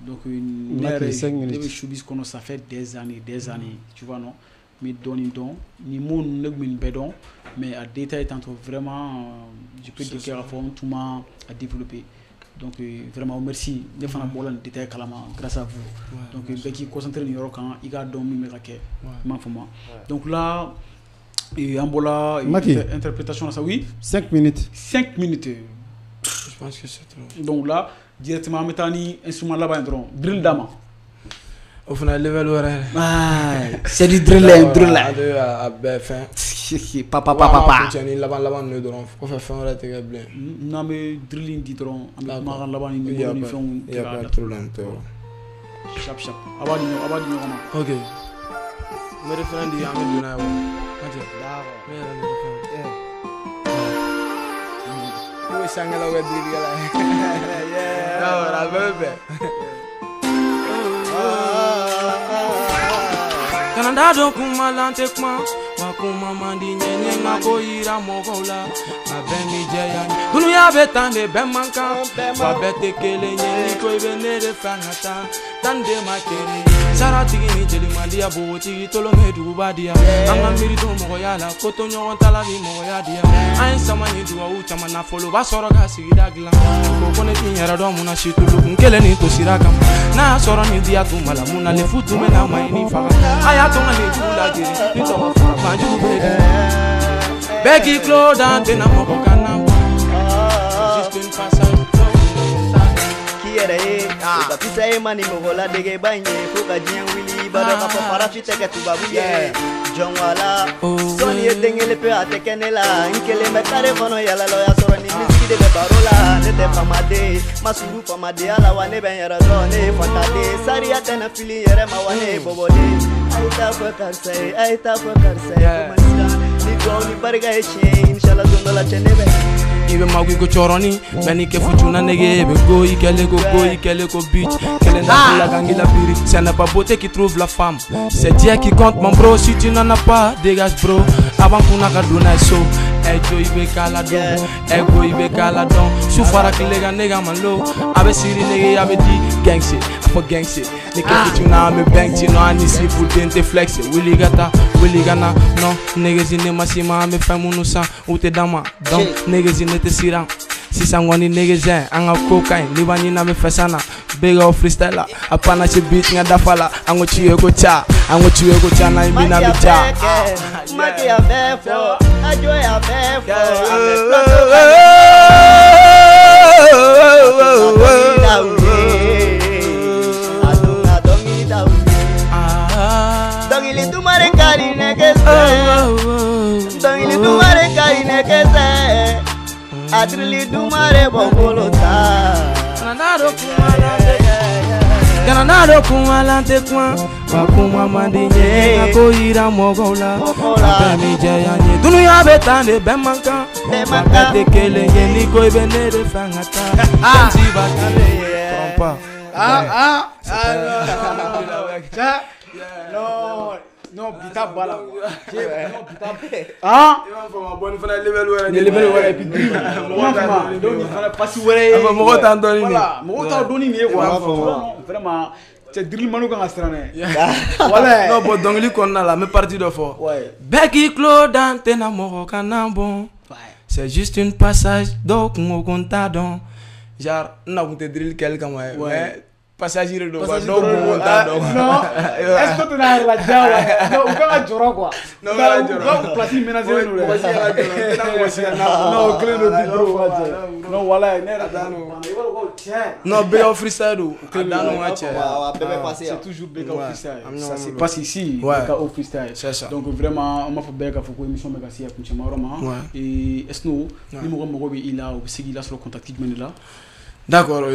Donc ne yɛrɛ ne bɛ showbiz kɔnɔ, ça fait des années, des années, tu vois non? Mais dɔɔni dɔn ni mot ninnu ne tun bɛ nin bɛɛ dɔn, mais a détail tantôt vraiment je peux dire que k'a fɔ n tun ma a développer. Donc vraiment merci, ne fana bɔra nin détail kalama grâce à vous. Donc bɛɛ k'i concentré nin yɔrɔ kan, i k'a dɔn min bɛ ka kɛ, i m'a faamu. Donc là an bɔra interprétation la sa. Oui, 5 minutes. 5 minutes. Je pense que c'est trop. Donc là directement an bɛ taa ni instrument laban ye dɔrɔn, drill d'a ma. O fana level wɛrɛ. C'est du drill, drill. A bɛ a bɛɛ fɛn. Papa papa papa. Cɛ ni laban laban ninnu dɔrɔn, kɔfɛ fɛn wɛrɛ tɛ kɛ bilen. N'an bɛ drill in di dɔrɔn, an bɛ kumakan laban ni niveau ni fɛnw. Il y a pas de problème tɔ. Chap chap. A b'a di ɲɔgɔn ma. Ok. N bɛ refrain di, an bɛ don n'a ye wa. D'accord. Ne yɛrɛ bɛ refrain. N'o ye sankɛlaw ka drill-kɛla ye. D'accord, a bɛɛ bɛ bɛn. Kana da dɔn kuma la n tɛ kuma, wa kuma man di ɲɛ, n ye n ka ko yira mɔgɔw la, a bɛɛ mi jɛya. Dunuya bɛ tan de, bɛɛ man kan, wa bɛɛ tɛ kelen ye. N'i ko i bɛ ne de fɛ, an ka taa tan de ma kelen. Saratigi ni jeli man diya, npogotigi tolon bɛ duguba diya. An ka miiri to mɔgɔya la, ko to ɲɔgɔn ta la bi mɔgɔya diya. An ye sama ni duwawu caman, nafolo b'a sɔrɔ ka sigida dilan. Ko ko ne t'i yɛrɛ dɔn mun na, si tulu kun kelen ni to sira kama. N'a y'a sɔrɔ ni diya tun b'a la, mun na lefu tun bɛ na ma i ni faga. A y'a to n ka nin jugu lajigin, ni tɔgɔ fɔra banjugu bɛ di. Bɛɛ k'i tulo da, tɛna mɔgɔ ka na bɔ. Juste une passage. Qui est? yɛrɛ ye o ka fisa e ma ni mɔgɔ ladegeba in ye fo ka diɲɛ wuli i b'a dɔn k'a fɔ farafin tɛ kɛ tubabu ye jɔn wala sɔnni ye den kelen pe a tɛ kɛ ne la n kelen bɛ kare kɔnɔ yala la o y'a sɔrɔ ni misiki de bɛ baro la ne tɛ famaden ma suru famadenya la wa ne bɛ n yɛrɛ dɔn ne ye fantaden sariya tɛna fili yɛrɛ ma wa ne ye bɔbɔden a ye taa fɔ karisa ye a ye taa fɔ karisa ye ko ma siran ni duwawu ni barika ye tiɲɛ ye inshallah don dɔ la cɛ ne bɛ I bɛ mago i ko cɔrɔni mɛ n'i kɛ futuna nege bɛ go i kɛlen ko go i kɛlen ko bitch kelen na la kan k'i la biri. Ce n'est pas beauté qui trouve la femme, c'est Dieu qui compte mon bro. Si tu n'en as pas, dégage bro. Avant kunna ka don n'a ye so ɛ jo i bɛ k'a la dɔn ɛ go i bɛ k'a la dɔn su fara tile kan ne ka malo a bɛ siri nege a bɛ di gang shit a fɔ gang shit ni kɛ futuna an bɛ bank ci nɔ an ni sifu den tɛ flex wuli ka taa wuli ka na non nege ne ma si ma an bɛ fɛn minnu san u tɛ d'an ma donc nege ne tɛ siran sisan kɔni negezɛn an ka ko ka ɲi n'i b'a ɲini an bɛ fɛsan na BKO freestyle la a panasi beat n ka dafa la an ko ci ye ko ca an ko ci ye ko ca n'an bɛ na bɛ ja. Maki y'a bɛɛ fɔ Ajo y'a bɛɛ fɔ a bɛ plateau kan a dun ka dɔnkili da u ye dɔnkili duman de ka di ne kɛsɛ dɔnkili duman de ka di ne kɛsɛ a dirili duman de bɔ bolo ta. Kana n'a dɔn kuma la n tɛ kuma wa kuma man di n ye nka ko yira mɔgɔw la a bɛɛ mi jɛya n ye dunuya bɛ tan de bɛɛ man kan wa bɛɛ tɛ kelen ye n'i ko i bɛ ne de fɛ ka taa même si b'a kelen ye trompe pas. Ah non non bi ta ba la non bi ta ah i b'a fɔ ma bɔ ni fana level wɛrɛ ni level wɛrɛ et puis mɔgɔ t'a donc ni fana passe wɛrɛ ye mɔgɔ t'an dɔn ni voilà mɔgɔ t'a dɔn ni nin ye quoi vraiment cɛ drill manu kan ka siran dɛ voilà non bon dɔnkili kɔnɔna la n bɛ partie dɔ fɔ bɛɛ k'i tulo da n tɛna mɔgɔ kana bɔn c'est juste une passage dɔw kun ko n t'a dɔn genre n na kun tɛ drill kɛli kama ye mais passage de don quoi dɔw kun t'a dɔn non est-ce que tu n'as la diya wa non u kan ka jɔrɔ quoi non u kan ka jɔrɔ u ka place ménager don dɛ mɔgɔ si kana jɔrɔ n tɛna mɔgɔ si ka na non o kelen don bi bro non walayi ne yɛrɛ t'a dɔn i b'a dɔn ko tiɲɛ non BKO freestyle don a dan n'o ka cɛ c'est toujours BKO freestyle ça se passe ici BKO freestyle c'est ça donc vraiment an b'a fɔ bɛɛ k'a fɔ ko émission bɛ ka se a kuncɛma yɔrɔ ma et Esno ni mɔgɔ mago bɛ i la u bɛ se k'i lasɔrɔ contact jumɛn de la? D'accord,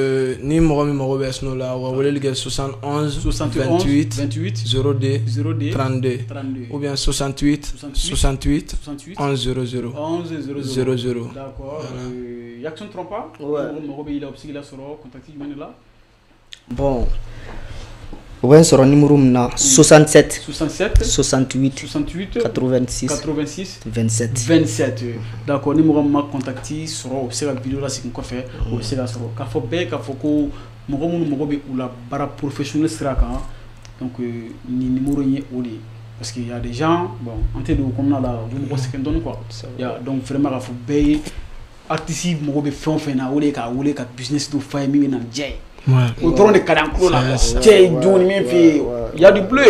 ni mɔgɔ min mago bɛ Esno la u ka weleli kɛ 71 28 28 02 02 32 32 ou bien 68 68 11 00 11 00 00. D'accord. Jackson Trompa, mɔgɔ mago bɛ i la u bɛ se k'i lasɔrɔ contact jumɛn de la? Bon, u bɛ n sɔrɔ numéro min na 67 67 68 68 86 86 27 27. D'accord, ni mɔgɔ min ma contact sɔrɔ o bɛ se ka vidéo lasegin kɔfɛ o bɛ se ka sɔrɔ k'a fɔ bɛɛ k'a fɔ ko mɔgɔ minnu mago bɛ u la baara professionnel sira kan donc nin numéro in ye o de ye parce que y a des gens bon an tɛ don o kɔnɔna la u bɛ mɔgɔ sɛgɛn dɔɔni quoi. Donc vraiment k'a fɔ bɛɛ ye artiste mago bɛ fɛn o fɛn na o de ye k'a wele ka business dɔ f'a ye min bɛ na ni diya ye. O dɔrɔn de ka di an tulo la cɛ ye dumuni min f'i ye y a du bleu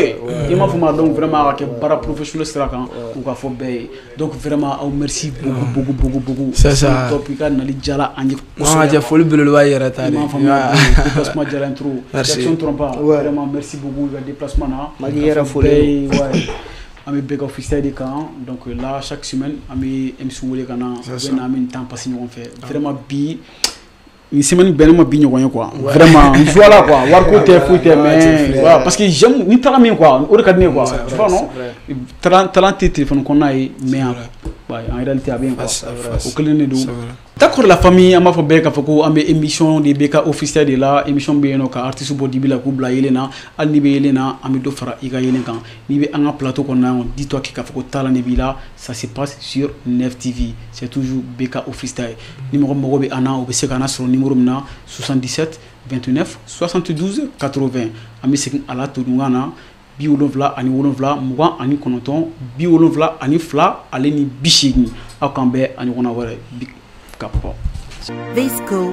i m'a fɔ ma donc vraiment a ka kɛ baara professionnel sira kan u ka fɔ bɛɛ ye donc vraiment aw merci beaucoup beaucoup beaucoup beaucoup. C'est ça. Top i ka nali diyara an ye kosɛbɛ. Non cɛ foli belebeleba yɛrɛ ta de. I m'a faamuya déplacement diyara n trop. Jackson Trompa vraiment merci beaucoup i ka déplacement na. Mali yɛrɛ foli. An bɛ BKO freestyle de kan donc là chaque semaine an bɛ MC wele ka na u bɛ na an bɛ nin temps passer ɲɔgɔn fɛ vraiment bi une semaine bɛnnen ma bi ɲɔgɔn ye quoi vraiment n joie la quoi wariko tɛ foyi tɛ mais voilà parce que j'aime ni taga min quoi o de ka di ne ye quoi tu vois non talent tɛ téléphone kɔnɔna ye mais en réalité a bɛ yen quoi o kelen de don. D'accord la famille an b'a fɔ bɛɛ k'a fɔ ko an bɛ émission de BKO freestyle de la émission bɛ yen nɔ ka artiste bɔ dibi la k'u bila yelen na hali n'i bɛ yelen na an bɛ dɔ fara i ka yelen kan n'i bɛ an ka plateau kɔnɔna yan dis-toi k'a fɔ ko talent de b'i la ça se passe sur 9 TV c'est toujours BKO freestyle ni mɔgɔ mago bɛ an na o bɛ se k'an sɔrɔ numéro min na 77 29 72 80 an bɛ segin a la todunkan na 77 29 72 ale ni 80 aw k'an bɛn a ɲɔgɔnna wɛrɛ bi. Visco.